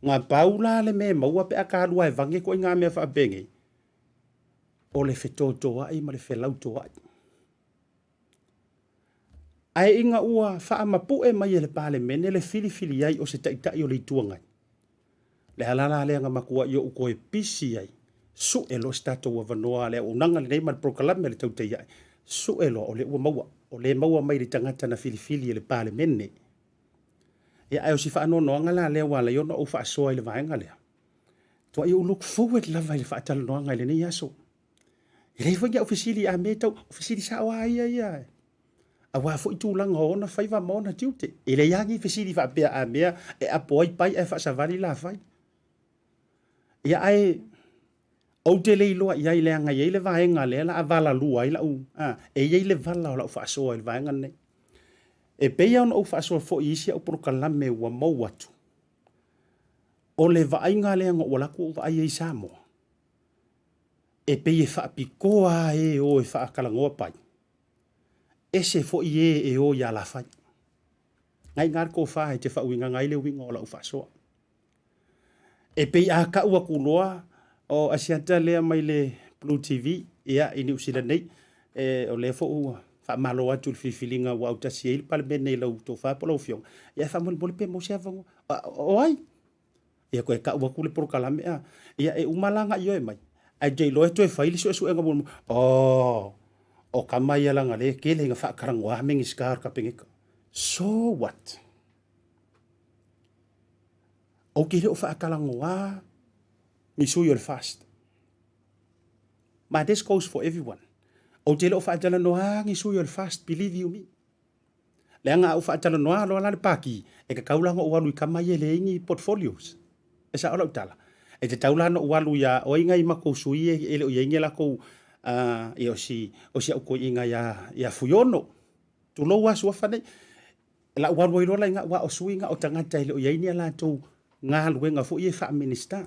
Na pau la le mea e maua pe a ta alu lava e vage ituaiga mea faapenei, o le fetotoai ma le felautoai. Ae ina ua faamapue mai e le Palemene le filifili ai o se Taitai o le Itu Agai, le ala la lea na matuai ou toe pisi ai, sue loa se tatou avanoa a le auaunaga lenei ma le polokalame a le Tautai Ae, sue loa o lea ua maua, o lea e maua mai i le tagata na filifili e le Palemene. Ia, ae o si faanoanoaga la lea ua ala ai ona ou faasoa i le vaega lea. Tuai ou look forward lava i le faatalanoaga i lenei aso. E leai foi ni au fesili a mea tau, o fesili sao lava ia ia aua foi tulaga o ona faiva ma ona tiute. E leai lava ni fesili faapea a mea e apo ai pai ae faasavali lafai. Ia ae ou te le iloa i ai leaga e i ai le vaega lea la a valalua ai lau, a, e i ai le vala o lau faasoa i le vaega lenei. E pei lava ona ou faasoa foi i isi au polokalame ua mou atu, o le vaaiga lea na ou alu atu ou vaai ai i Samoa, e pei e faapitoa lava e e o e faatalanoa pai, ese foi e e o i alafai. Na i ina le tofa e te faauigaga ai le uiga o lau faasoa. E pei a tau atu loa o Asiata lea mai le Blue TV ia, i Niu Sila nei, e, o lea foi ua faamalo atu i le filifiliga ua autasi ai le Palemene i lau tofa po o lau afioga. Ia e faamolemole pe maua se avanoa. O ai? Ia toe tau atu le polokalame a. Ia e uma la ona ioe mai, ae te iloa e toe fai le suesuega muamua. Oh, o tama ia leaga lea e tele ina faatalanoa Minisita o le Kapeneta. So what? Ou te le o faatalanoa ni sui o le FAST. Ma this goes for everyone. Ou te le o faatalanoa ni sui o le FAST, believe you me. Leaga a ou faatalanoa loa la le Pati, e tatau la ona ou alu i tama ia e leai ni portfolios. E sao lau tala? E tatau la ona ou alu ia o ai nai matou sui ia e le o i ai ni a latou ia o si o si au toeaina ia ia Fuiono. Tulou lava suafa nei. O le a ou alu ai loa la i ina aua o sui na o tagata e le o i ai ni a latou galuega foi ia faa-Minisita.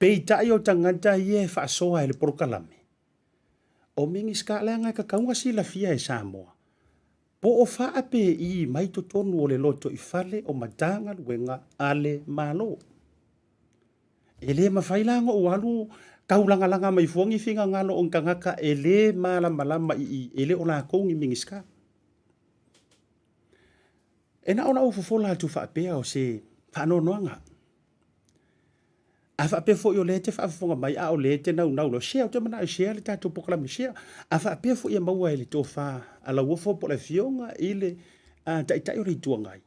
Peitai o tagata ia e faasoa e le polokalame, O Minisita leaga e tatau ona silafia e Samoa po o faapeii mai totonu o le lotoifale o Matagaluega a le Malo. E le mafai la ona ou alu taulagalaga mai fua ni finagalo o ni tagata e le malamalama i i, e le o latou ni Minisita. E na ona ou fofola atu faapea o se faanoanoaga. A faapea foi o lea e te faafofoga mai a o lea e te naunau loa, share, ou te manao e share le tatou polokalame, share. A faapea foi e maua e le tofa a Lauofo po o le Afioga i le Taitai o le Itu Agai,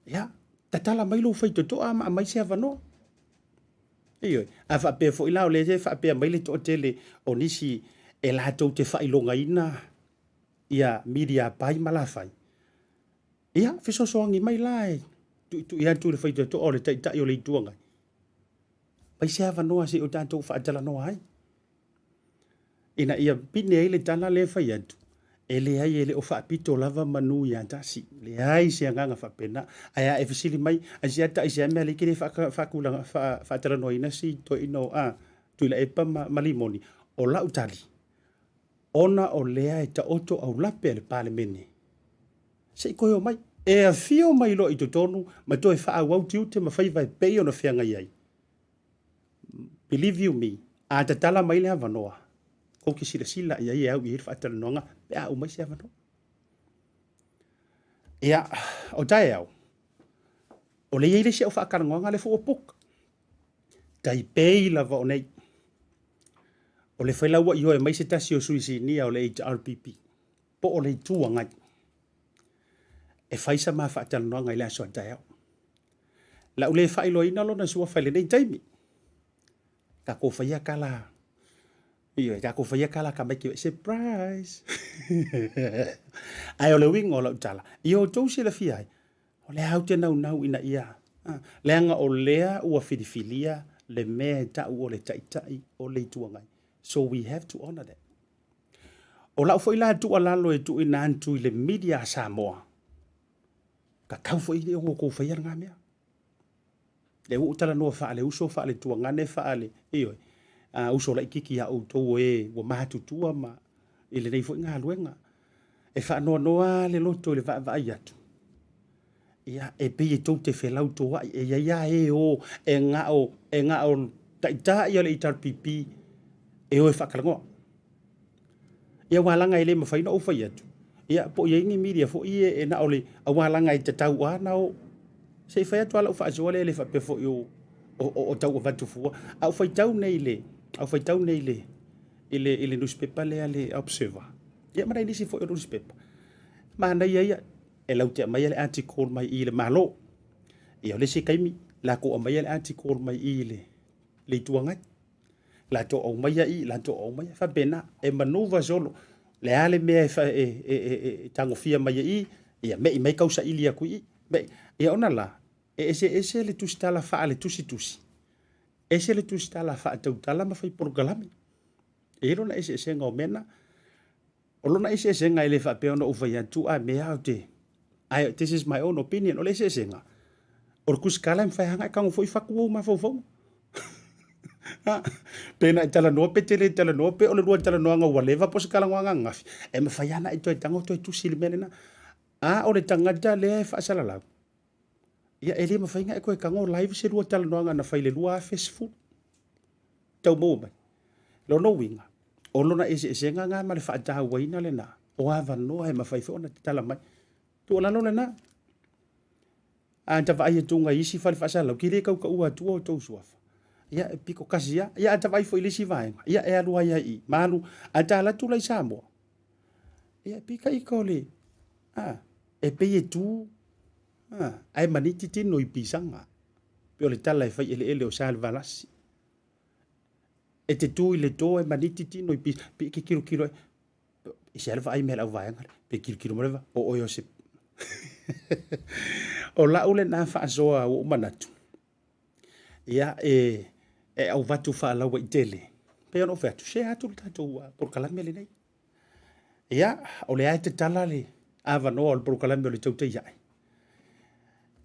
ia, tatala mai lou faitotoa ma aumai se avanoa. Ioe. A faapea foi la o lea e faapea mai le toatele o nisi e latou te faailogaina ia media pai ma lafai, Ia, fesoasoani mai la e tuitui atu i le faitotoa o le Taitai o le Itu Agai, mai se avanoa se i o tatou faatalanoa ai, ina ia pine ai le tala lea e fai atu, e leai e le o faapito lava manu ia tasi, leai se agaga faapena. Ae a e fesili mai, aisea aisea mea lea e te le faatulaga, faatalanoaina si toeaina o a, Tuilaepa ma Limoni, o lau tali, ona o lea e taoto aulape a le Palemene, se i toe omai. E afio mai loa i totonu ma toe faaauau tiute ma faiva e pei ona feagai ai. Believe you me, a tatala mai le avanoa, tou te silasila i ai e au i ai le faatalanoaga pe a uma ai se avanoa. Ia, o taeao, o lea e i ai le isi au faatalanoaga lea foi ua book. Tai pei lava o nei. O le foi la ua ioe mai se tasi o sui sinia o le HRPP, po o le Itu Agai, e fai sa ma faatalanoaga i le aso a taeao. Lau le faailoaina lona suafa i lenei taimi. Tatou faia tala, ioe, tatou faia tala tamaiti, surprise! Ae o le uiga o lau tala, ia outou silafia ai, O lea ou te naunau ina ia, leaga o lea ua filifilia le mea e tau o le Taitai o le Itu Agai. So we have to honour that. O lau foi la tuualalo e tuuina atu i le media a Samoa, tatau foi ona outou faia lena mea. Lea ua ou talanoa faale-uso, faale-tuagane, faale, ioe, a uso laitiiti ia outou o e ua matutua ma i lenei foi galuega. E faanoanoa le loto i le vaavaai atu, ia, e pei e tou te felautoa'i, e i ai lava e o e ga'o, e ga'o taitai o le HRPP e o e faatalanoa. Ia aua leaga e le mafai ona ou fai atu, ia po o i ai ni media foi ia e na o le aua leaga e tatau lava ona o. Se i fai atu lava lau faasoa lea e le faapea foi o, o, o, o tau avatu fua. A ou faitau nei i le, a ou faitau nei i le, i le, i le nusipepa lea le Observer, ia ma nai nisi foi o nusipepa, manaia ia, e lau te aumaia le article mai i le Malo. Ia o le isi taimi, Latou aumaia le article mai i le le Itu Agai. Latou aumaia i, latou aumaia, faapena. E manuva solo. Le a le mea e, e, e, e, e tagofia mai i, ia mei mai kausaili atu i i. Mei. Ia ona la, e eseese le tusitala faaletusitusi, ese le tusitala faatautala ma fai polokalame. E i ai lona eseesega o mea na. O lona eseesega e le faapea ona ou fai atu a mea ou te I, this is my own opinion. O le eseesega, o le tusitala e mafai lava ona e tago foi fatu ou mafaufauga. Pe na e talanoa pe te le talanoa pe o le lua talanoaga ua leva po o se talanoaga ananafi, e mafai lava ona e toe tago toe tusi i le mea lena. A o le tagata lea e faasalalau, Ia, e le mafai ona e toe tago live se lua talanoaga na fai i le 2010. Tau maua mai. Lona uiga, o lona eseesega lena ma le faatauaina lena o avanoa e mafai foi ona tatala mai. Tuualalo lena. A ta vaai atu i isi fale faasalalau, ke le tautaua atua outou suafa. Ia, e pito kasi lava. Ia, a ta vaai foi i le isi vaega, ia, e alu ai lava i i, ma alu. A ta alu atu la i Samoa, ia, pita ita o le, a, e pei e tu, a, ae maniti tino i pisaga. Pei o le tala e fai eleele o Salevalasi. E te tu i le to e maniti tino i pisaga. Pe ke kilokilo e, i se ala vaai mea lau vaega le, pe kilokilo mo le o oe o se... o lau lena faasoa ua ou manatu, ia e, e auvatu faalauaitele. Pei ona ou fai atu, share atu le tatou polokalame lenei. Ia, o lea e tatala le avanoa o le polokalame o le Tautai Ae.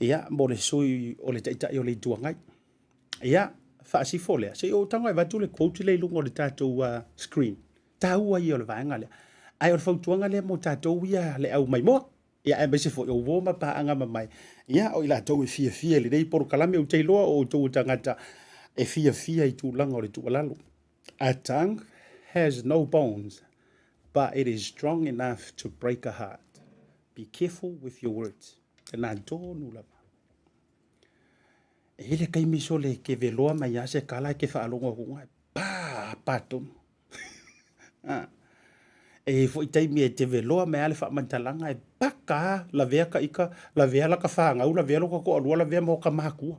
Ia, mo le sui o le Taitai o le Itu Agai. Ia, faasifo lea, se i ou tago e avatu le quote lea i luga o le tatou screen. Taua ia o le vaega lea. Ae o le fautuaga lea mo tatou ia le au maimoa. Ia, aemaise foi o uo ma paaga mamae. Ia, o i latou e fiafia i lenei polokalame, ou te iloa o outou o tagata e fiafia i tulaga o le tuualalo. A tongue has no bones, but it is strong enough to break a heart. Be careful with your words. Lena tonu lava. E i le taimi sole ke veloa mai a se kala ke faalogo atu ngai, pa, pa tonu. Ah. E i foi taimi e te veloa mai a le faamatalaga e paka lavea ka ika, lavea laka whāngau, lavea loka toalua, lavea ma oka mākua.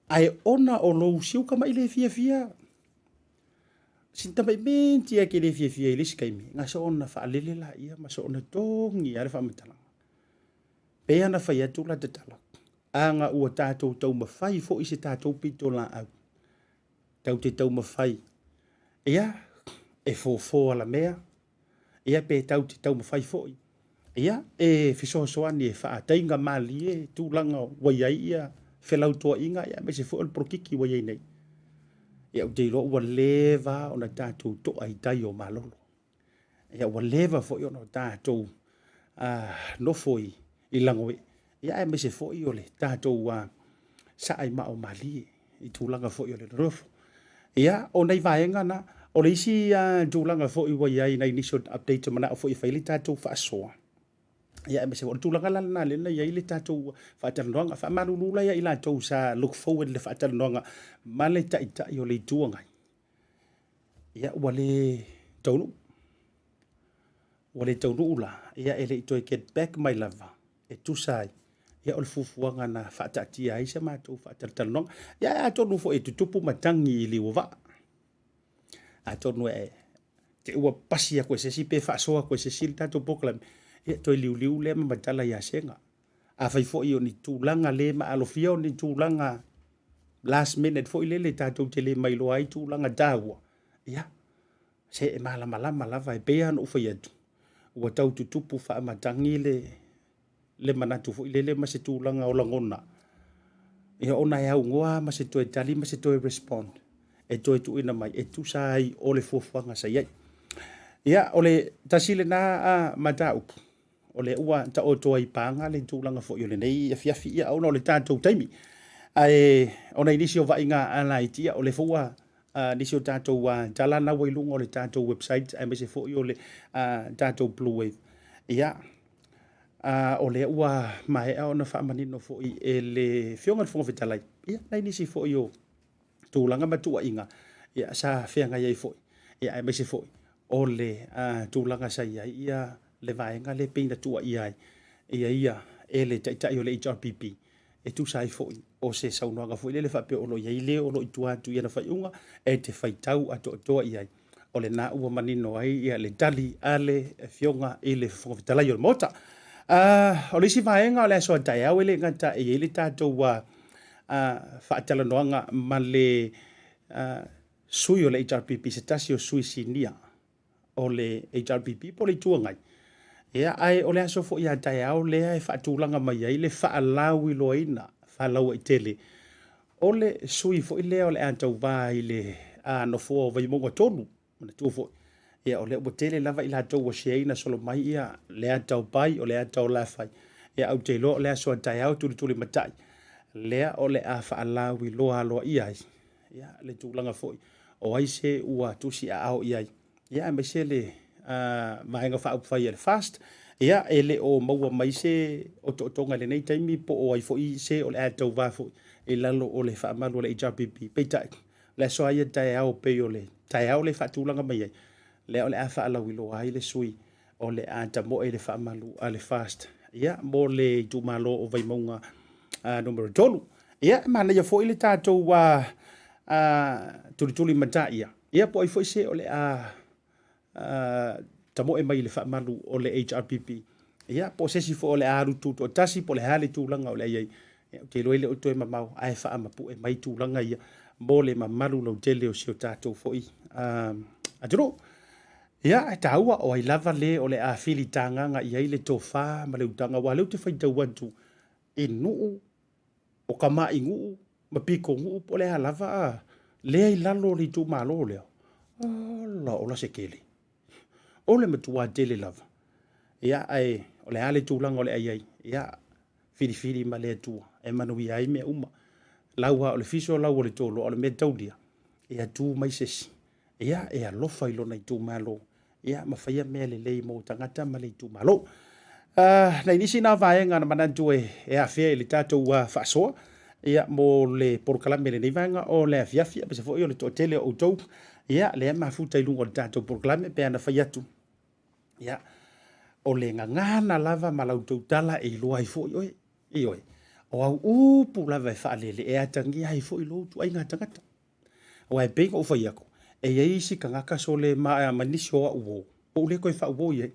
Ae ona o lou siuka mai le fiafia, sina tamai menti e ke le fiafia i le isi taimi, ga soona faalele laia ma soona togi ai le faamatalaga. Pei ona fai atu la tatala, aga ua tatou taumafai foi se tatou pitolaau, tau te taumafai, ia, e fofo alamea, ia pe tau te taumafai foi, ia, e fesoasoani e faataiga malie tulaga ua i ai ia felautoaʻiga, ia aemaise foi o le polokiki ua i ai nei. Ia ou te iloa ua leva ona tatou toa i tai o malolo. Ia ua leva foi ona tatou nofo i, i Lagoe, ia aemaise foi o le tatou saa i mao malie i tulaga foi o le nonofo. Ia, o nei vaega na, o le isi tulaga foi ua i ai nai nisi o update manao foi e fai le tatou faasoa. Ia, aemaise foi o le tulaga la lena lea na i ai le tatou faatalanoaga. Faamalulu la ia i latou sa look forward i le faatalanoaga ma le Taitai o le Itu Agai. Ia, ua le taunuu. Ua le taunuu la, ia e le i toe get back mai lava e tusa ai ia o le fuafuaga na faataatia ai se matou faatalatalanoaga. Ia atonu foi e tutupu matagi i liuavaa. Atonu e te ua pasi atu e se isi pe faasoa atu e se isi le tatou polokalame, ia toe liuliu lea ma matala ia Sega. Afai foi o ni tulaga le maalofia o ni tulaga last minute foi lele tatou te le mailoa ai tulaga taua, ia, se e malamalama lava e pei lava ona ou fai atu, ua tau tutupu faamatagi le, le manatu foi lele ma se tulaga o lagona, ia ona e aunoa ma se toe tali ma se toe respond e toe tuuina mai e tusa ai o le fuafuaga sa i ai. Ia, o le tasi lena a mataupu, o lea ua taoto ai i paga le tulaga foi o lenei afiafi, ia ona o le tatou taimi. Ae ona i nisi o vaaiga a laiti, ia o lea foi ua nisi o tatou tala na ua i luga o le tatou website aemaise foi o le tatou Blue Wave. Ia, o lea ua maea ona faamanino foi e le Afioga i le Fofoga Fetalai, ia nai nisi foi o tulaga ma tuuaiga ia sa feagai ai foi, ia aemaise foi o le tulaga sa i ai ia le vaega lea pei na tuuaia ai ia ia e le Taitai o le HRPP. E tusa ai foi o se saunoaga foi lele faapea o lo o i ai le o lo o i tua atu i ana faaiuga e te faitau atoatoa i ai. O lena ua manino ai ia le tali a le Afioga i le Fofoga Fetalai o le Maota. O le isi vaega o le aso a taeao e le gata e i ai le tatou faatalanoaga ma le sui o le HRPP, se tasi o sui sinia o le HRPP po o le Itu Agai. Ia, ae o le aso foi a taeao lea e faatulaga mai ai le faalauiloaina faalauaitele o le sui foi lea o le a tauva i le nofoa o Vaimauga 3. Manatua foi, ia o lea ua tele lava i latou ua share ina solo mai ia lea tau pai o lea tau lafai. Ia ou te iloa o le aso a taeao tulitulimatai lea o le a faalauiloa aloaia ai ia le tulaga foi o ai se ua tusi aao i ai, ia aemaise le Vaega Faaupufai a le FAST. Ia e le o maua mai se otootoga i lenei taimi po o ai foi se o le a tauva foi i lalo o le faamalu a le HRPP. Peitai, o le aso lava ia taeao pei o le taeao lea e faatulaga mai ai, lea o le a faalauiloa ai le sui o le a tamoe i le faamalu a le FAST ia mo le itumalo o Vaimauga numera 3. Ia, e manaia foi le tatou tulitulimatai ia, ia po o ai foi se o le a tamoe mai i le faamalu o le HRPP, ia po o se isi foi o le a alu tutoatasi po o le a le tulaga o le a i ai. Ia, ou te iloa e le o toe mamao ae faamapue mai tulaga ia mo le mamalu lautele o si o tatou foi atunuu. Ia, e taua o ai lava le o le a filitagaga i ai le tofa ma le utaga, aua o lea ou te faitau atu i nuu o Kamainuu ma Pitonuu po o le a lava a lea i lalo o le itumalo lea, ola ola se tele. O le matua tele lava. Ia, ae o le a le tulaga o le a i ai? Ia, filifili ma le Atua e manuia ai mea uma. Lau lava o le fiso, lau o le tolo, a o le mea taulia, ia tu mai se isi ia, e alofa i lona itumalo, ia, ma faia mea lelei mo tagata ma le itumalo. Nai nisi na vaega na manatu e, e afea i le tatou faasoa, ia, mo le polokalame i lenei vaega o le afiafi, aemaise foi o le toatele o outou, ia, lea e mafuta i luga o le tatou polokalame, pe ana fai atu, ia, o le gagana lava ma la outou tala e iloa ai foi oe, ioe, o au upu lava e faalele e atagia ai foi lou ituaiga tagata. Aua e pei ona ou fai atu, e i ai isi tagata sole ma, ma nisi o au uo, ua ou le toe faauo i ai.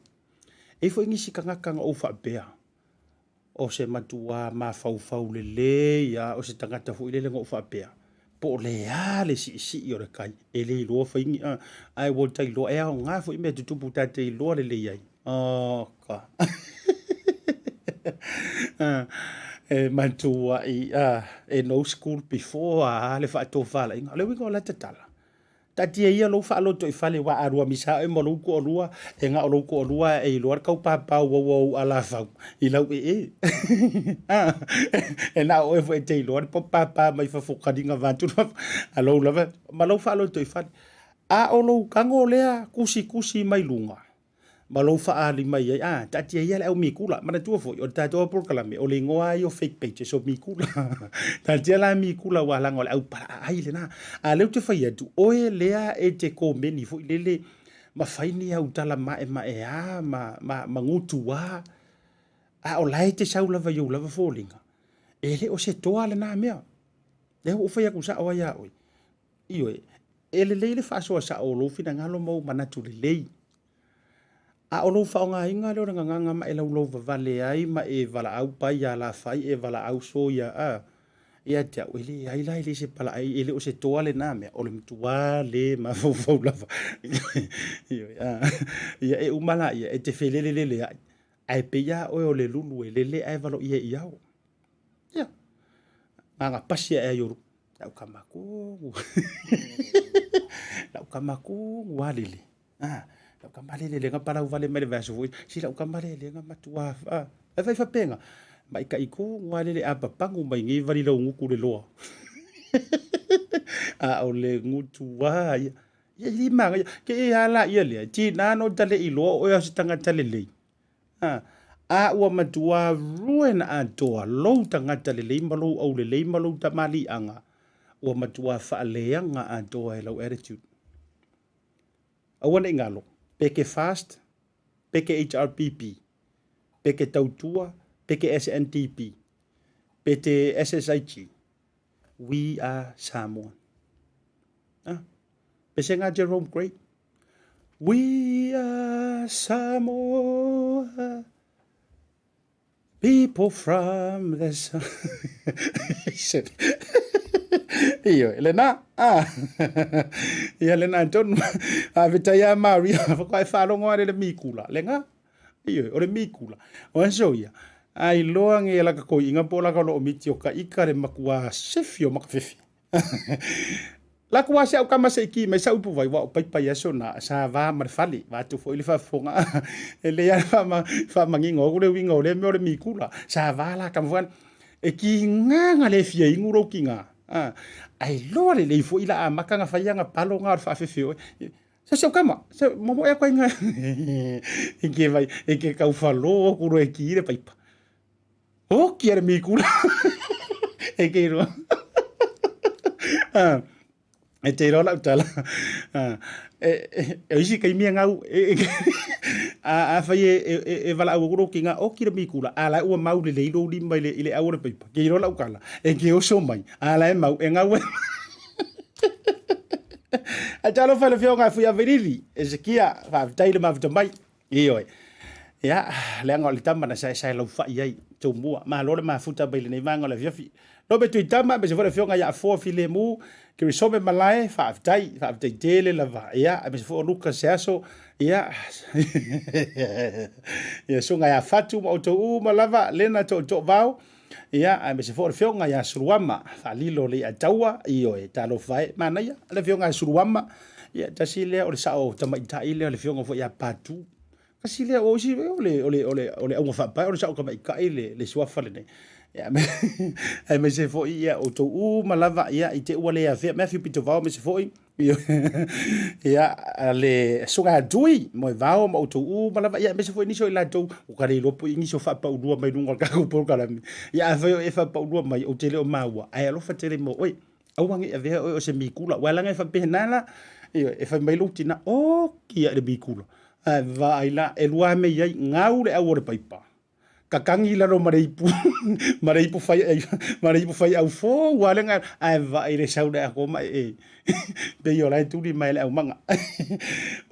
E i ai foi nisi tagata na ou faapea, o se matua mafaufau lelei lava, o se tagata foi lele na ou faapea, po o le a le siisii o le tai, e le iloa fai ni, ae ua ta iloa, e aoga foi mea tutupu ta te iloa lelei ai. Oka. E matuai e no school before a le faatofalaiga. O le uiga o la tatala. Taatia ia lou faaloto i fale aua a lua misa oe ma lou toalua, e na o lou toalua e iloa le tau papau aua ou alafau i lau ee. E na o oe foi e te iloa le papa mai fafo kaliga vaeatu a lou lava ma lou faaloto i fale. A o lou tago lea tusitusi mai luga ma lou faaali mai ai, a, taatia ia le au mikula. Manatua foi, o le tatou polokalame, o le igoa lava ia o fake pages o mikula. Taatia la mikula aua leaga o le au palaaai lena. A o lea ou te fai atu, oe lea e te komeni foi lele ma fai ni au tala maemaea ma, ma, ma gutuā, a o la e te sau lava i ou lava foliga, e le o se toa lena mea. Lea ua ou fai atu sao ai ia oe. Ioe, e lelei le faasoa sao o lou finagalo ma ou manatu lelei. A o lou faaaogaina lea o le gagana ma e laulauvavale ai ma e valaau pai ia Lafai, e valaau soia a, ia te au, e leai la, e le se palaai, e le o se toa lena mea, o le matua le mafaufau lava. Ioe, a, ia e uma laia, e te feleleleleai, ae pei lava oe o le lulu e lele ae valoia i ao. Ia, na pasi ae ai o lau tama tonu. Lau tama tonu lava lele. Ah, lau tama lele lea na palau vale mai le vaiaso foi. Si lau tama lele na matua ah, e fai faapena. Maita'i tonu lava lele a papagu mai nei vali lau gutu le loa. A o le gutu lava ia. Ia e le manaia. Ke e a la ia lea, tina no ta le iloa o oe o se tagata lelei. A, a ua matua ruin atoa lou tagata lelei ma lou aulelei ma lou tamaliiaga, ua matua faaleaga atoa e lau attitude. Aua ne i galo, pe ke fast, pe ke HRPP, pe ke tautua, pe ke SNDP. Pe te SSIG, we are Samoan. Ah, pesega Jerome Gray. We are Samoa, people from the sun. Ioe, lena, ah. Ia lena tonu. A vita ia Maria, whakae whalongo are le mikula. Lenga, Ioe, o le mikula. O aso ia, a iloa nge la ka koi inga po la ka lo miti o ka ika le makua sefi o makafefi. La kua se au kama se iki mai sa upu vai wa o pai pai aso na sa va ma le fale va tu foi le faafofoga e le ia fa fa manginga o le winga o le mea o le mikula sa va la kama foi e ki nganga le fia ingu ro ki nga a ai loa le le foi la amaka nga fai nga palo nga o le faafefe o Se se kama, se momo e koe nga e ke vai, e ke kau whalo o kuro e ki re paipa. O ki are mi kura. E ke roa. Ah, e te roa lau tala. Ah, e, e, e isi kei mia ngau, e, e, a, a whai e, e, e, e wala au kuro ki ngā o ki re mi kura. A lai ua mau le leiro lima i le, i le au o le paipa. Ke roa lau kala. E ke oso mai. A lai mau, e ngau e. Ae talofa i le Afioga i Fuiavilili, Esekia, faafetai le mafuta mai. Ioe. Ia, leaga o le tama na saesae laufai ai tumua. Malo le mafuta mai lenei vaega o le afiafi. Lope Tuitama, aemaise foi le Afioga ia Afoa Filemu, Kirisome Malae, faafetai, faafetai tele lava. Ia, aemaise foi o Luka Seaso, ia, ia susuga ia Fatu ma outou uma lava, Lena Tootoo Vao, Ia, aemaise foi o le Afioga ia Suluama, Faalilo le Iataua, ioe, talofa e, manaia, le Afioga ia Suluama, ia, tasi lea o le sao tamaitai lea o le Afioga foi ia Patu. Tasi lea o isi, o le, o le, o le, o le auga faapae, o le sao tamaitai le, le suafa lenei. Ia, aemaise foi, ia, outou uma lava, ia, i te ua le afea, Matthew Pitovao, aemaise foi, Ia, le susuga ia Tui, Moevao ma outou uma lava, ia aemaise foi nisi o i latou ua ka le iloa po i nisi o faapaulua mai luga o le tatou polokalame. Ia afai o e faapaulua mai, ou te le o maua, ae alofa tele mo oe. Aua ne i avea oe o se mikula, aua leaga e faapena la, ioe, e fai mai lou tina, oki ia i le mikula. Ae vaai la, e lua mea i ai, gau le au o le paipa, Kakagi i lalo ma le ipu, ma le ipu fai, ma le ipu fai au fou lava le ae vaai le sau le ako mai e pei o la e tuli mai le aumaga.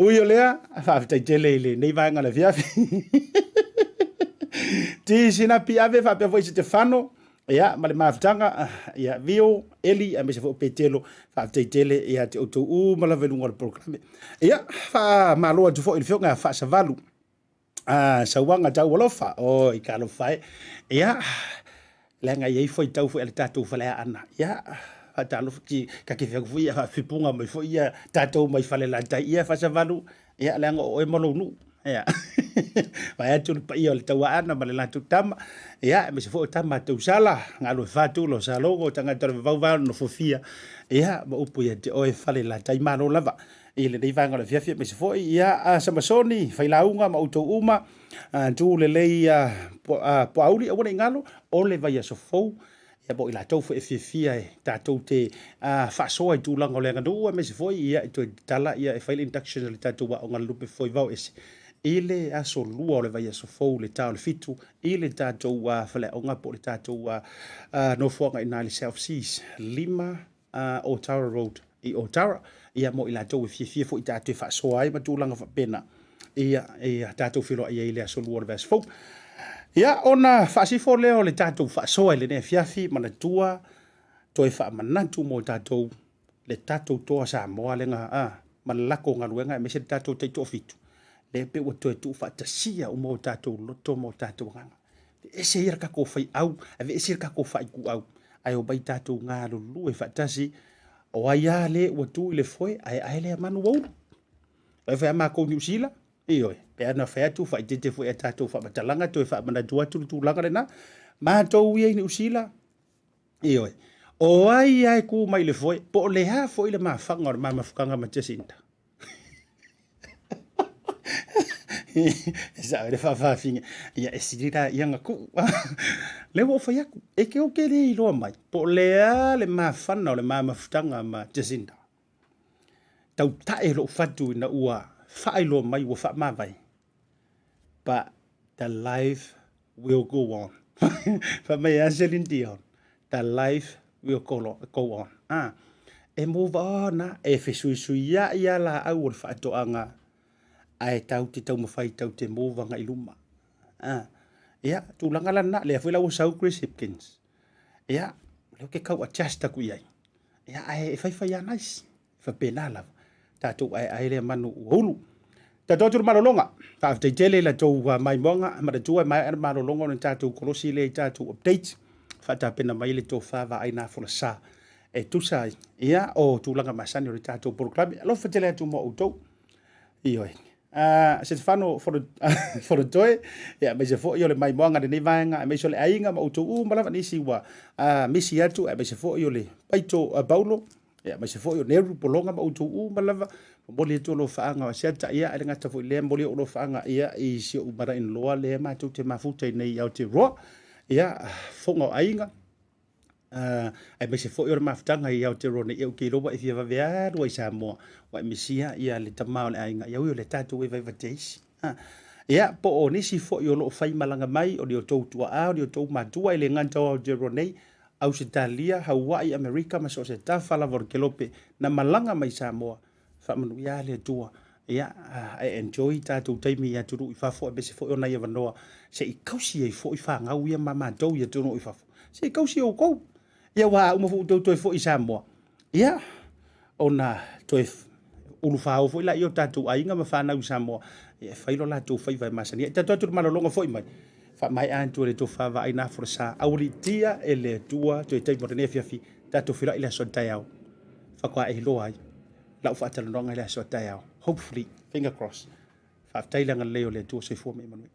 Ui o lea, faafetai tele i lenei vaega o le afiafi. Ti sinapi ave faapea foi Setefano, ia, ma le mafutaga, ia, Vio, Eli, aemaise foi o Petelo, faafetai tele ia te outou uma lava i luga o le polokalame. Ia, faamalo atu foi i le Afioga ia Faasavalu. Ah, sauaga tau alofa, oi ka alofa e. Ia, leaga e i ai faitau foi a le tatou Faleaana. Ia, faatalofa ki, ka ke fea foi ia faafipuga mai foi ia tatou mai Falelatai. Ia, Faasavalu, ia, leaga o oe ma lou nuu. Ia, vae atu le paia o le Tauaana ma le latou tama. Ia, aemaise foi o tama a Tausala, Galue Fatu, lo Salogo, tagata o le Vavau Vao, Nofofia. Ia, ma upu ia te oe Falelatai, malo lava. i lenei vaega o le afiafi aemaise foi ia a Samasoni, Failauga ma outou uma, tu lelei Poauli aua ne i galo o le vaiaso fou ia mo i latou foi e fiafia e tatou te faasoa i tulaga o le aganuu aemaise foi ia e toe tatala ia e fai le induction a le tatou aoga lupe foi vao ese i le aso lua o le vaiaso fou le ta o le 7 i le tatou faleaoga po o le tatou nofoaga i ina i le South Seas 5 Otara Road i Otara, ia mo i latou e fiafia foi tatou e faasoa ai ma tulaga faapena, ia, ia tatou feiloai ai i le aso lua o le vaiaso fou. Ia, ona faasifo lea o le tatou faasoa i lenei afiafi, manatua toe faamanatu mo tatou le tatou toa Samoa lea a, ma le lako galuega aemaise le tatou taitoafitu, lea pei ua toe tuufaatasia uma o tatou loto ma o tatou agaga. Aveese ia le tatou faiau, aveese le tatou faituau, ae omai tatou galulue faatasi. O ai lava le ua tu i le foe, ae ae lea manu ua ulu. Vai foi a makou Niu Sila, ioe, pe ana fai atu faaeteete foi i a tatou faamatalaga, toe faamanatu atu le tulaga lena. Matou ia i Niu Sila, ioe, o ai lava e tu mai i le foe, po o le a foi le mafaga o le ma mafutaga ma Jacinta. E sao le faafaafine. Ia e sili la ia na tuu. Lea ua ou fai atu, e te ou te le iloa mai po o le a le mafana o le ma mafutaga ma Jacinda. Tautae lou fatu ina ua faailoa mai ua faamavae. But the life will go on. Fai mai a Celine Dion, the life will go, go on. Ah, e move on a, e fesuisuia'i a laau o le faatoaga ae tau te taumafai tau te move agai i luma. Ah, ia, tulaga la lena, lea foi la ua sau Chris Hipkins. Ia, lea ou te tau adjust atu i ai. Ia, ae e faifai lava nice. E faapena lava. Tatou aeae lea manu ua ulu. Tatou atu le malologa. Faafetai tele i la tou maimoaga. Manatua e maea le malologa ona tatou kolosi lea i tatou update. Faatapena mai le tofa vaai na folasa e tusa ai. Ia, o tulaga masani o le tatou polokalame. Alofa tele atu mo outou. Ioe. Setefano Fonotoe, ia, aemaise foi o le maimoaga i lenei vaega, aemaise o le aiga ma outou uma lava nisi ua misi atu, aemaise foi o le Paito Paulo, ia, aemaise foi o Neru Pologa ma outou uma lava. Momoli atu alofaaga o Asiata, ia, e le gata foi i lea, momoli ou alofaaga, ia, i si ou mother-in-law lea matou te mafuta i nei i Aotearoa, ia, fofoga o aiga, aemaise foi o le mafutaga i Aotearoa nei, ia ou te iloa ua e fia vave alu ai i Samoa, ua e misia ia le tama o le aiga, ia ui o le tatou e vaivai te isi. Ia, po o nisi foi o lo o faimalaga mai, o ni outou tuaa, o ni outou matua, e le gata o Aotearoa nei, Ausetalia, Hawaii, Amerika ma so o se tafa lava o le kelope na malaga mai i Samoa, faamanuia le Atua. Ia, e enjoy tatou taimi i atunuu i fafo, aemaise foi o nai avanoa se i kausi ai foi fanau ia ma matou i atunuu i fafo. Se i kausi outou. Ia, aua a uma foi outou toe foi i Samoa, ia, ona toe ulufao foi laia o tatou aiga ma fanau i Samoa, ia, e fai lo latou faiva e masani ai. Tatou atu le malologa foi mai, faamaea atu e le tofa vaai na folasa, aualiitia e le Atua toe taimi o lenei afiafi, tatou feiloai i le aso a taeao, faatoa e iloa ai lau faatalanoaga i le aso a taeao. Hopefully, finger crossed. Faafetai le agalelei o le Atua, soifua ma ia manuia.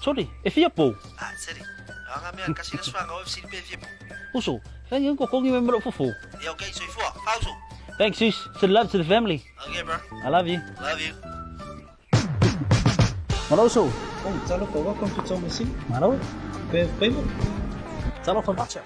Sorry, e fia pou? Ah, sorry. Anga mea kasi na swanga o sili pe fia pou. Uso, thank you ko kongi me mero fofo. Yeah, okay, soifua. Pauso. Thanks, sis. Send love to the family. Okay, bro. I love you. Love you. Malo, uso. Oh, talofa, welcome to Tomasina. Malo. Pe payment. Talofa macha.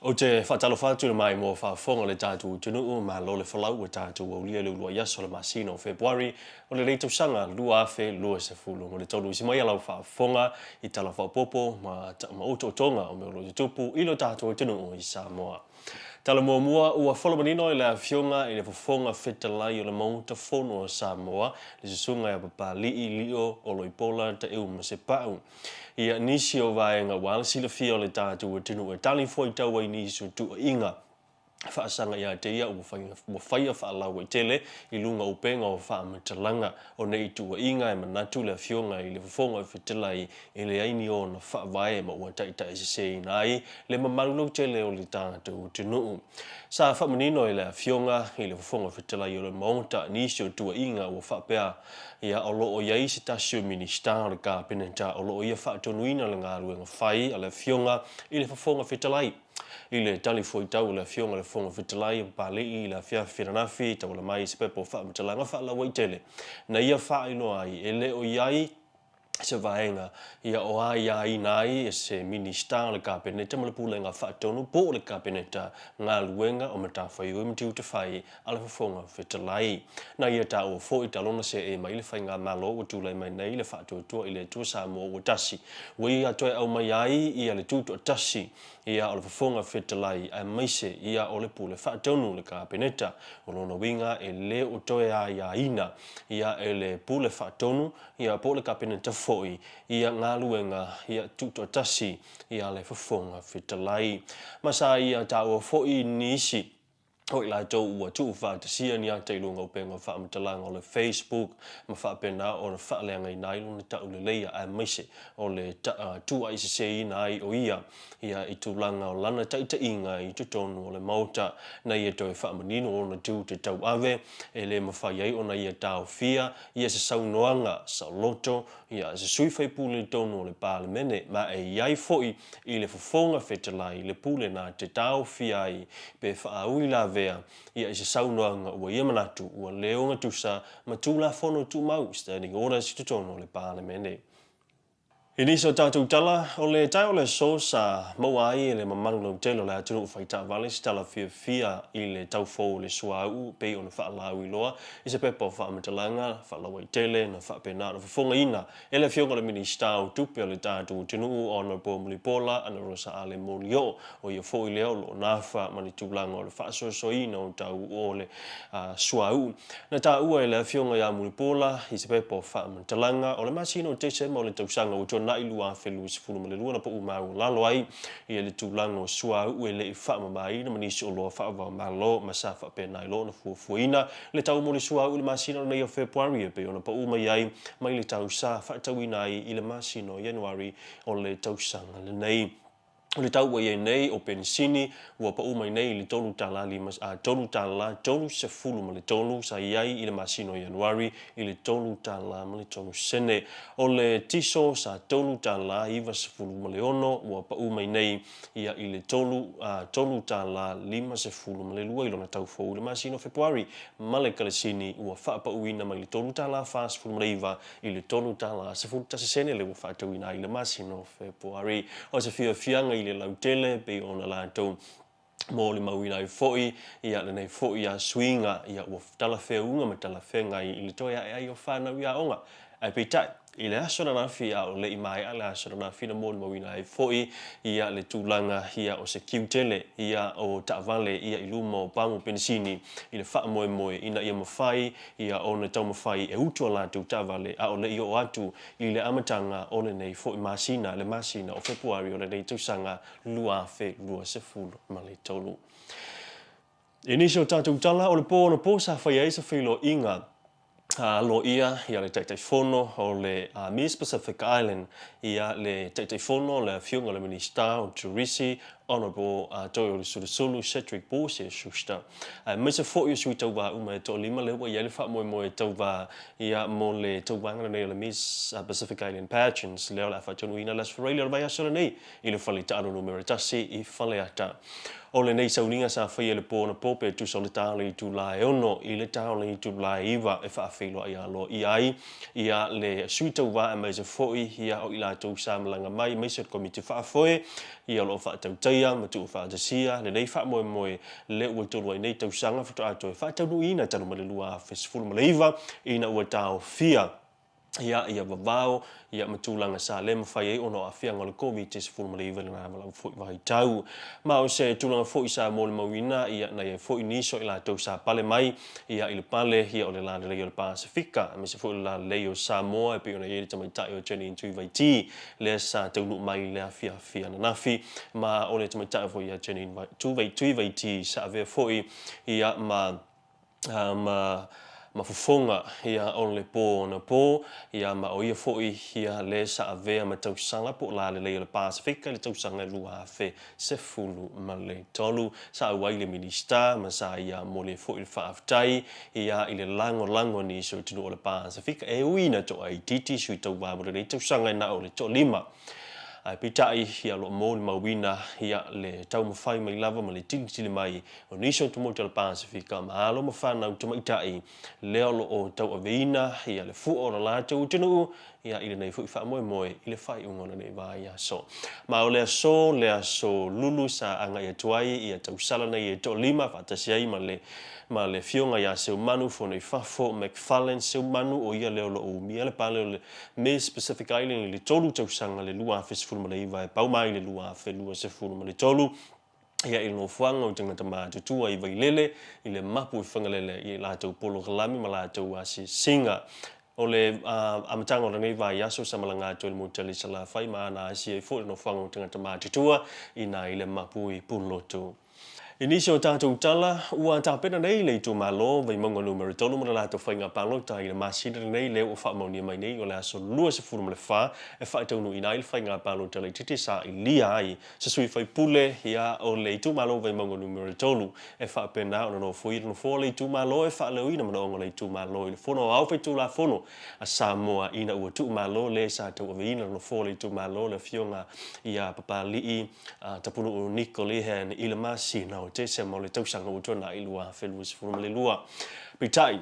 Ou te faatalofa atu i le maimoa faafofoga o le tatou atunuu, malo le folau ua tatou aulia le uluai aso o le masina o Fepuari o lenei tausaga 2023. Isi mai a lau faafofoga i tala faaopoopo ma ma otootoga o mea o lo o tutupu i lo tatou atunuu i Samoa. Tala muamua, ua fola manino i le Afioga i le Fofoga Fetalai o le Maota Fono o Samoa, le Susuga ia Papali'i Lio Oloipola Taeu Masepau. Ia nisi o vaega ua le silafia o le tatou atunuu e tali fuaitau ai nisi o tuuaiga faasaga ia te ia ua fai, ua faia faalauaitele i luga upega o faamatalaga o nei tuuaiga e manatu le Afioga i le Fofoga Fetalai e leai ni ona faavae ma ua taitaiseseina ai le mamalu lautele o le tatou atunuu. Sa faamanino e le Afioga i le Fofoga Fetalai o le Maota nisi o tuuaiga ua faapea ia o lo o i ai se tasi o Minisita o le Kapeneta o lo o ia faatonuina le galuega fai a le Afioga i le Fofoga Fetalai. I le tali fuaitau a le Afioga i le Fofoga Fetalai o Papalii i le afiafi ananafi, tauala mai i se pepa o faamatalaga faalauaitele na ia faailoa ai e le o i ai se vaega ia o aiaina ai e se Minisita o le Kapeneta ma le Pulega Faatonu po o le Kapeneta galuega o matafaioi ma tiute fai a le Fofoga Fetalai. Na ia taua foi talona seei mai le Faigamalo ua tulai mai nei le faatuatua i le Atua Samoa ua tasi, ua ia toe aumai ai ia le tutoatasi ia o le Fofoga Fetalai aemaise ia o le Pule Faatonu le Kapeneta. O lona uiga e le o toe aiaina ia e le Pule Faatonu ia po o le Kapeneta foi ia galuega ia tutoatasi ia le Fofoga Fetalai. Ma sa ia taua foi nisi. O i latou ua tuufaatasia ni ata i luga o upega o faamatalaga o le Facebook ma faapena ona faaleagaina ai lona tauleleia aemaise o le tuuaiseseina ai o ia ia i tulaga o lana taitaiga i totonu o le Maota. Na ia toe faamanino ona tiute tauave e le mafai ai ona ia taofia ia se saunoaga saoloto ia se sui faipule i totonu o le Palemene ma e i ai foi i le Fofoga Fetalai le pule na te taofia ai pe faaui lavea ia i se saunoaga ua ia manatu ua le ogatusa ma Tulafono Tumau, Standing Orders, i totonu o le Palemene. I nisi o tatou tala, o le tae o le aso sa maua ai e le mamalu lautele o le atunuu fai taavale se tala fiafia i le tau fou o le suauu pei ona faalauiloa i se pepa o faamatalaga faalauaitele na faapena ona fofogaina e le Afioga i le Minisita o Tupe o le tatou atunuu Honourable Mulipola Anarosa Ale Molioo, o ia foi lea o lo o nafa ma le tulaga o le faasoasoaina o tau o le suauu. Na taua e le Afioga ia Mulipola i se pepa o faamatalaga o le masina o Tesema o le tausaga ua tuanai 2022 na pau maualalo ai ia le tulaga o suauu e le i faamamaina ma nisi oloa faava-o-Malo ma sa faapena ai loa ona fuafuaina le tau mo le suauu i le masina o lenei o Fepuari e pei ona pau mai ai mai le tau sa faatauina ai i le masina o Ianuari o le tausaga lenei. O le tau ua i ai nei o penisini ua pau mai nei i le $3 lima, a, $3.33 sa i ai i le masina o Ianuari i le $3.03. O le tiso sa $3.96 ua pau mai nei ia i le a, $3.52 i lona tau fou i le masina o Fepuari ma le kalesini ua faapauina mai le $3.49 i le $3.11 lea ua faatauina ai i le masina o Fepuari. O se fiafiaga i le lautele pei ona latou molimauina ai foi ia lenei foi suiga ia ua talafeuga ma talafeagai i le toe ae ai o fanau i aoga. Ae peitai, i le aso ananafi a o le i maea le aso ananafi na molimauina ai foi ia le tulaga ia o se kiu tele ia o taavale ia i luma o pamu penisini i le faamoemoe ina ia mafai ia ona taumafai e utu a latou taavale a o le i oo atu i le amataga o lenei foi masina, le masina o Fepuari o lenei tausaga 2023. I nisi o tatou tala, o le pō anapo sa faia ai se feiloaiga a loia ia le Taitaifono o le Miss Pacific Island, ia le Taitaifono le Afioga i le Minisita o Turisi, Honourable Toeolesulusulu Cedric Bose Schuster, aemaise foi o sui tauva uma e toalima lea ua i ai le faamoemoe tauva ia mo le tauvaga lenei o le Miss Pacific Island Pageants lea o le a faataunuuina le Aso Faraile o le vaiaso lenei i le fale taalo numera 1 i Faleata. O lenei sauniga sa faia i le pō anapo pe tusa o le ta o le itulā e 6 i le ta o le itulā e 9 e faafeiloai aloaia ai ia le sui tauva aemaise foi ia o i latou sa malaga mai aemaise o le Komiti Faafoe ia o lo o faatautaia ma tuufaatasia lenei faamoemoe lea ua tolu ai nei tausaga faatoa toe faataunuuina talu mai le 2019 ina ua taofia ia ia vavao ia ma tulaga sa le mafai ai ona o aafiaga o le Koviti-19 i lena valaau foi vaitau. Ma o se tulaga foi sa molimauina ia na i ai foi nisi o i latou sa pale mai ia i le pale ia o le lalelei o le Pasefika aemaise foi o le lalelei o Samoa e pei ona i ai le tamaitai o Jenny Tuivaiti lea sa taunuu mai i le afiafi ananafi ma o le tamaitai foi ia Jenny Tuivaiti sa avea foi ia ma ma ma fofoga ia o le pō anapo, ia ma o ia foi ia le sa avea ma tausala po o lalelei o le Pasefika i le tausaga 2013. Sa auai le Minisita ma sa ia momoli ai foi le faafetai ia i le lagolago a nisi o atunuu o le Pasefika e ui ina toaitiiti sui tauva mo lenei tausaga e na o le toalima. Ae peitai, ia o lo o molimauina ia le taumafai mai lava ma le tilitili mai o nisi o Tumotu o le Pasefika ma alo ma fanau tamaitai lea o lo o tauaveina ia le fua o le latou atunuu ia i lenei foi faamoemoe i le faaiuga o lenei vaiaso. Ma o le aso le aso lulu sa agai atu ai ia tausala nei e toalima faatasi ai ma le ma le Afioga ia Seumanu Fonoifafo McFarlane Seumanu o ia lea o lo o umia le pale o le Miss Pacific Island i le tolu tausaga le 2019 e pau mai i le 2023. Ia i le nofoaga o tagata matutua i Vailele, i le mapu i Fagalele i latou polokalame ma latou asiasiga. O le amataga o lenei vaiaso sa malaga atu ai le moteli i Salafai ma ana asia ai foi le nofoaga o tagata matutua i na i le mapu i Pulotu. I nisi o tatou tala, ua tapena nei le itumalo Vaimauga Numera 3 ma le latou faiga palota i le masina lenei lea ua faamaonia mai nei o le aso 24 e faataunuuina ai le faiga palota laitiiti sa ilia ai se sui faipule ia o le itumalo Vaimauga Numera 3 e faapena ona nofoia le nofoa o le itumalo e faaleoina manaoga o le itumalo i le Fono Aoao Faitulafono a Samoa ina ua tuumalo le sa tauaveina le nofoa o le itumalo le Afioga ia Papali'i Tapunuu Niko Lee Han i le masina o Tesema o le tausaga ua tuanai 2022. Peitai,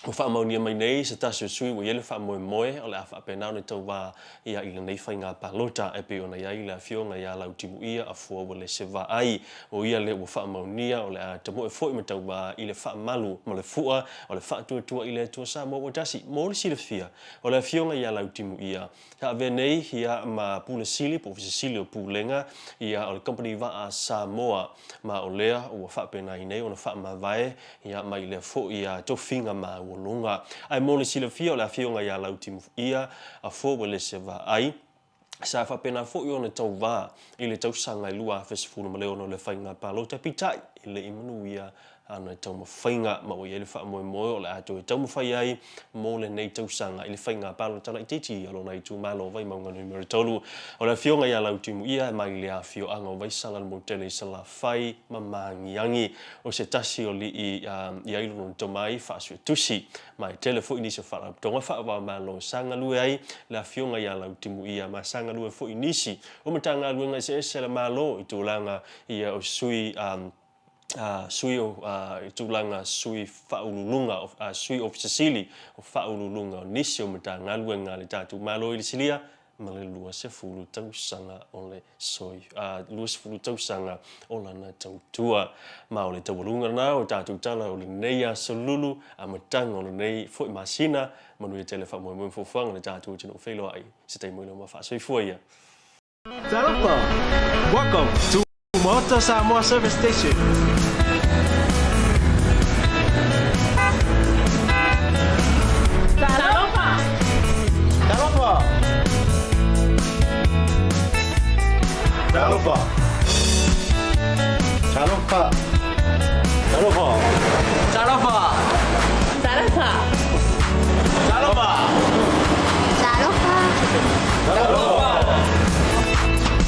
ua faamaonia mai nei se tasi o sui ua i ai le faamoemoe o le a faapena ona tauva ia i lenei faiga palota e pei ona i ai le Afioga ia Lautimuia Afua Uelese Vaai. O ia lea ua faamaonia o le a tamoe foi ma tauva i le faamalu ma le fua o le faatuatua i le Atua Samoa ua tasi. Mo le silafia, o le Afioga ia Lautimuia Sa avea nei ia ma Pule Sili po o Ofisa Sili o Pulega ia o le Kamupani Vaa Samoa ma o lea ua faapena ai nei ona faamavae ia mai lea foi ia tofiga maualuga. Ae mo le silafia o le afioga ia Lautimuia Afo Uelese Vaai, sa faapena foi ona tauva i le tausaga e 2016 o le faiga palota, peitai e le i manuia ana taumafaiga ma ua i ai le faamoemoe o le a toe taumafai ai mo lenei tausaga i le faiga palota laitiiti a lona itumalo o Vaimauga Numera 3. O le afioga ia Lautimuia e mai le afioaga o Vaisala le motu-tele i Salafai ma Magiagi. O se tasi o alii i ai lona tomai faasuetusi ma e tele foi nisi o faalapotopotoga faava-o-Malo sa galue ai le afioga ia Lautimuia ma sa galue foi nisi o Matagaluega eseese a le Malo i tulaga ia o sui sui o i tulaga sui faauluuluga sui ofisa sili o faauluuluga o nisi o Matagaluega a le tatou Malo i le silia ma le 20 tausaga o le soi 20 tausaga o lana tautua. Ma o le taualuga lena o tatou tala o lenei aso lulu amataga o lenei foi masina. Manuia tele faamoemoe ma fuafuaga le tatou atunuu feiloai se taimi loma faasoifua ia. Talofa! Welcome to Maota Samoa Service Station. Talofa! Talofa! Talofa! Talofa! Talofa! Talofa! Talofa! Talofa! Talofa! Talofa!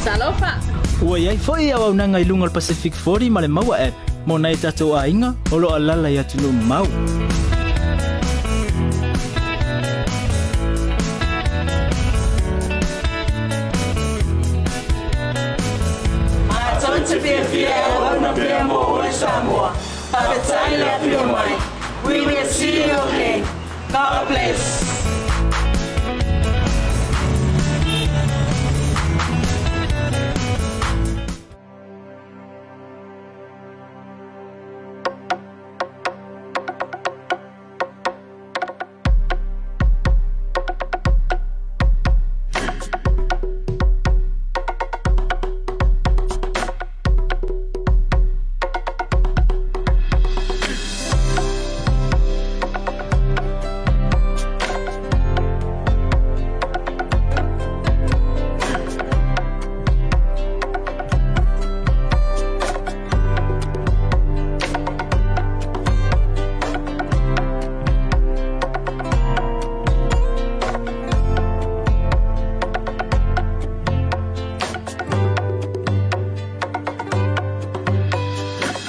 Talofa! Ua i ai foi auaunaga i luga o le Pacific 40 ma le Maua App mo nai o tatou aiga o lo o alaala i atunuu mamao.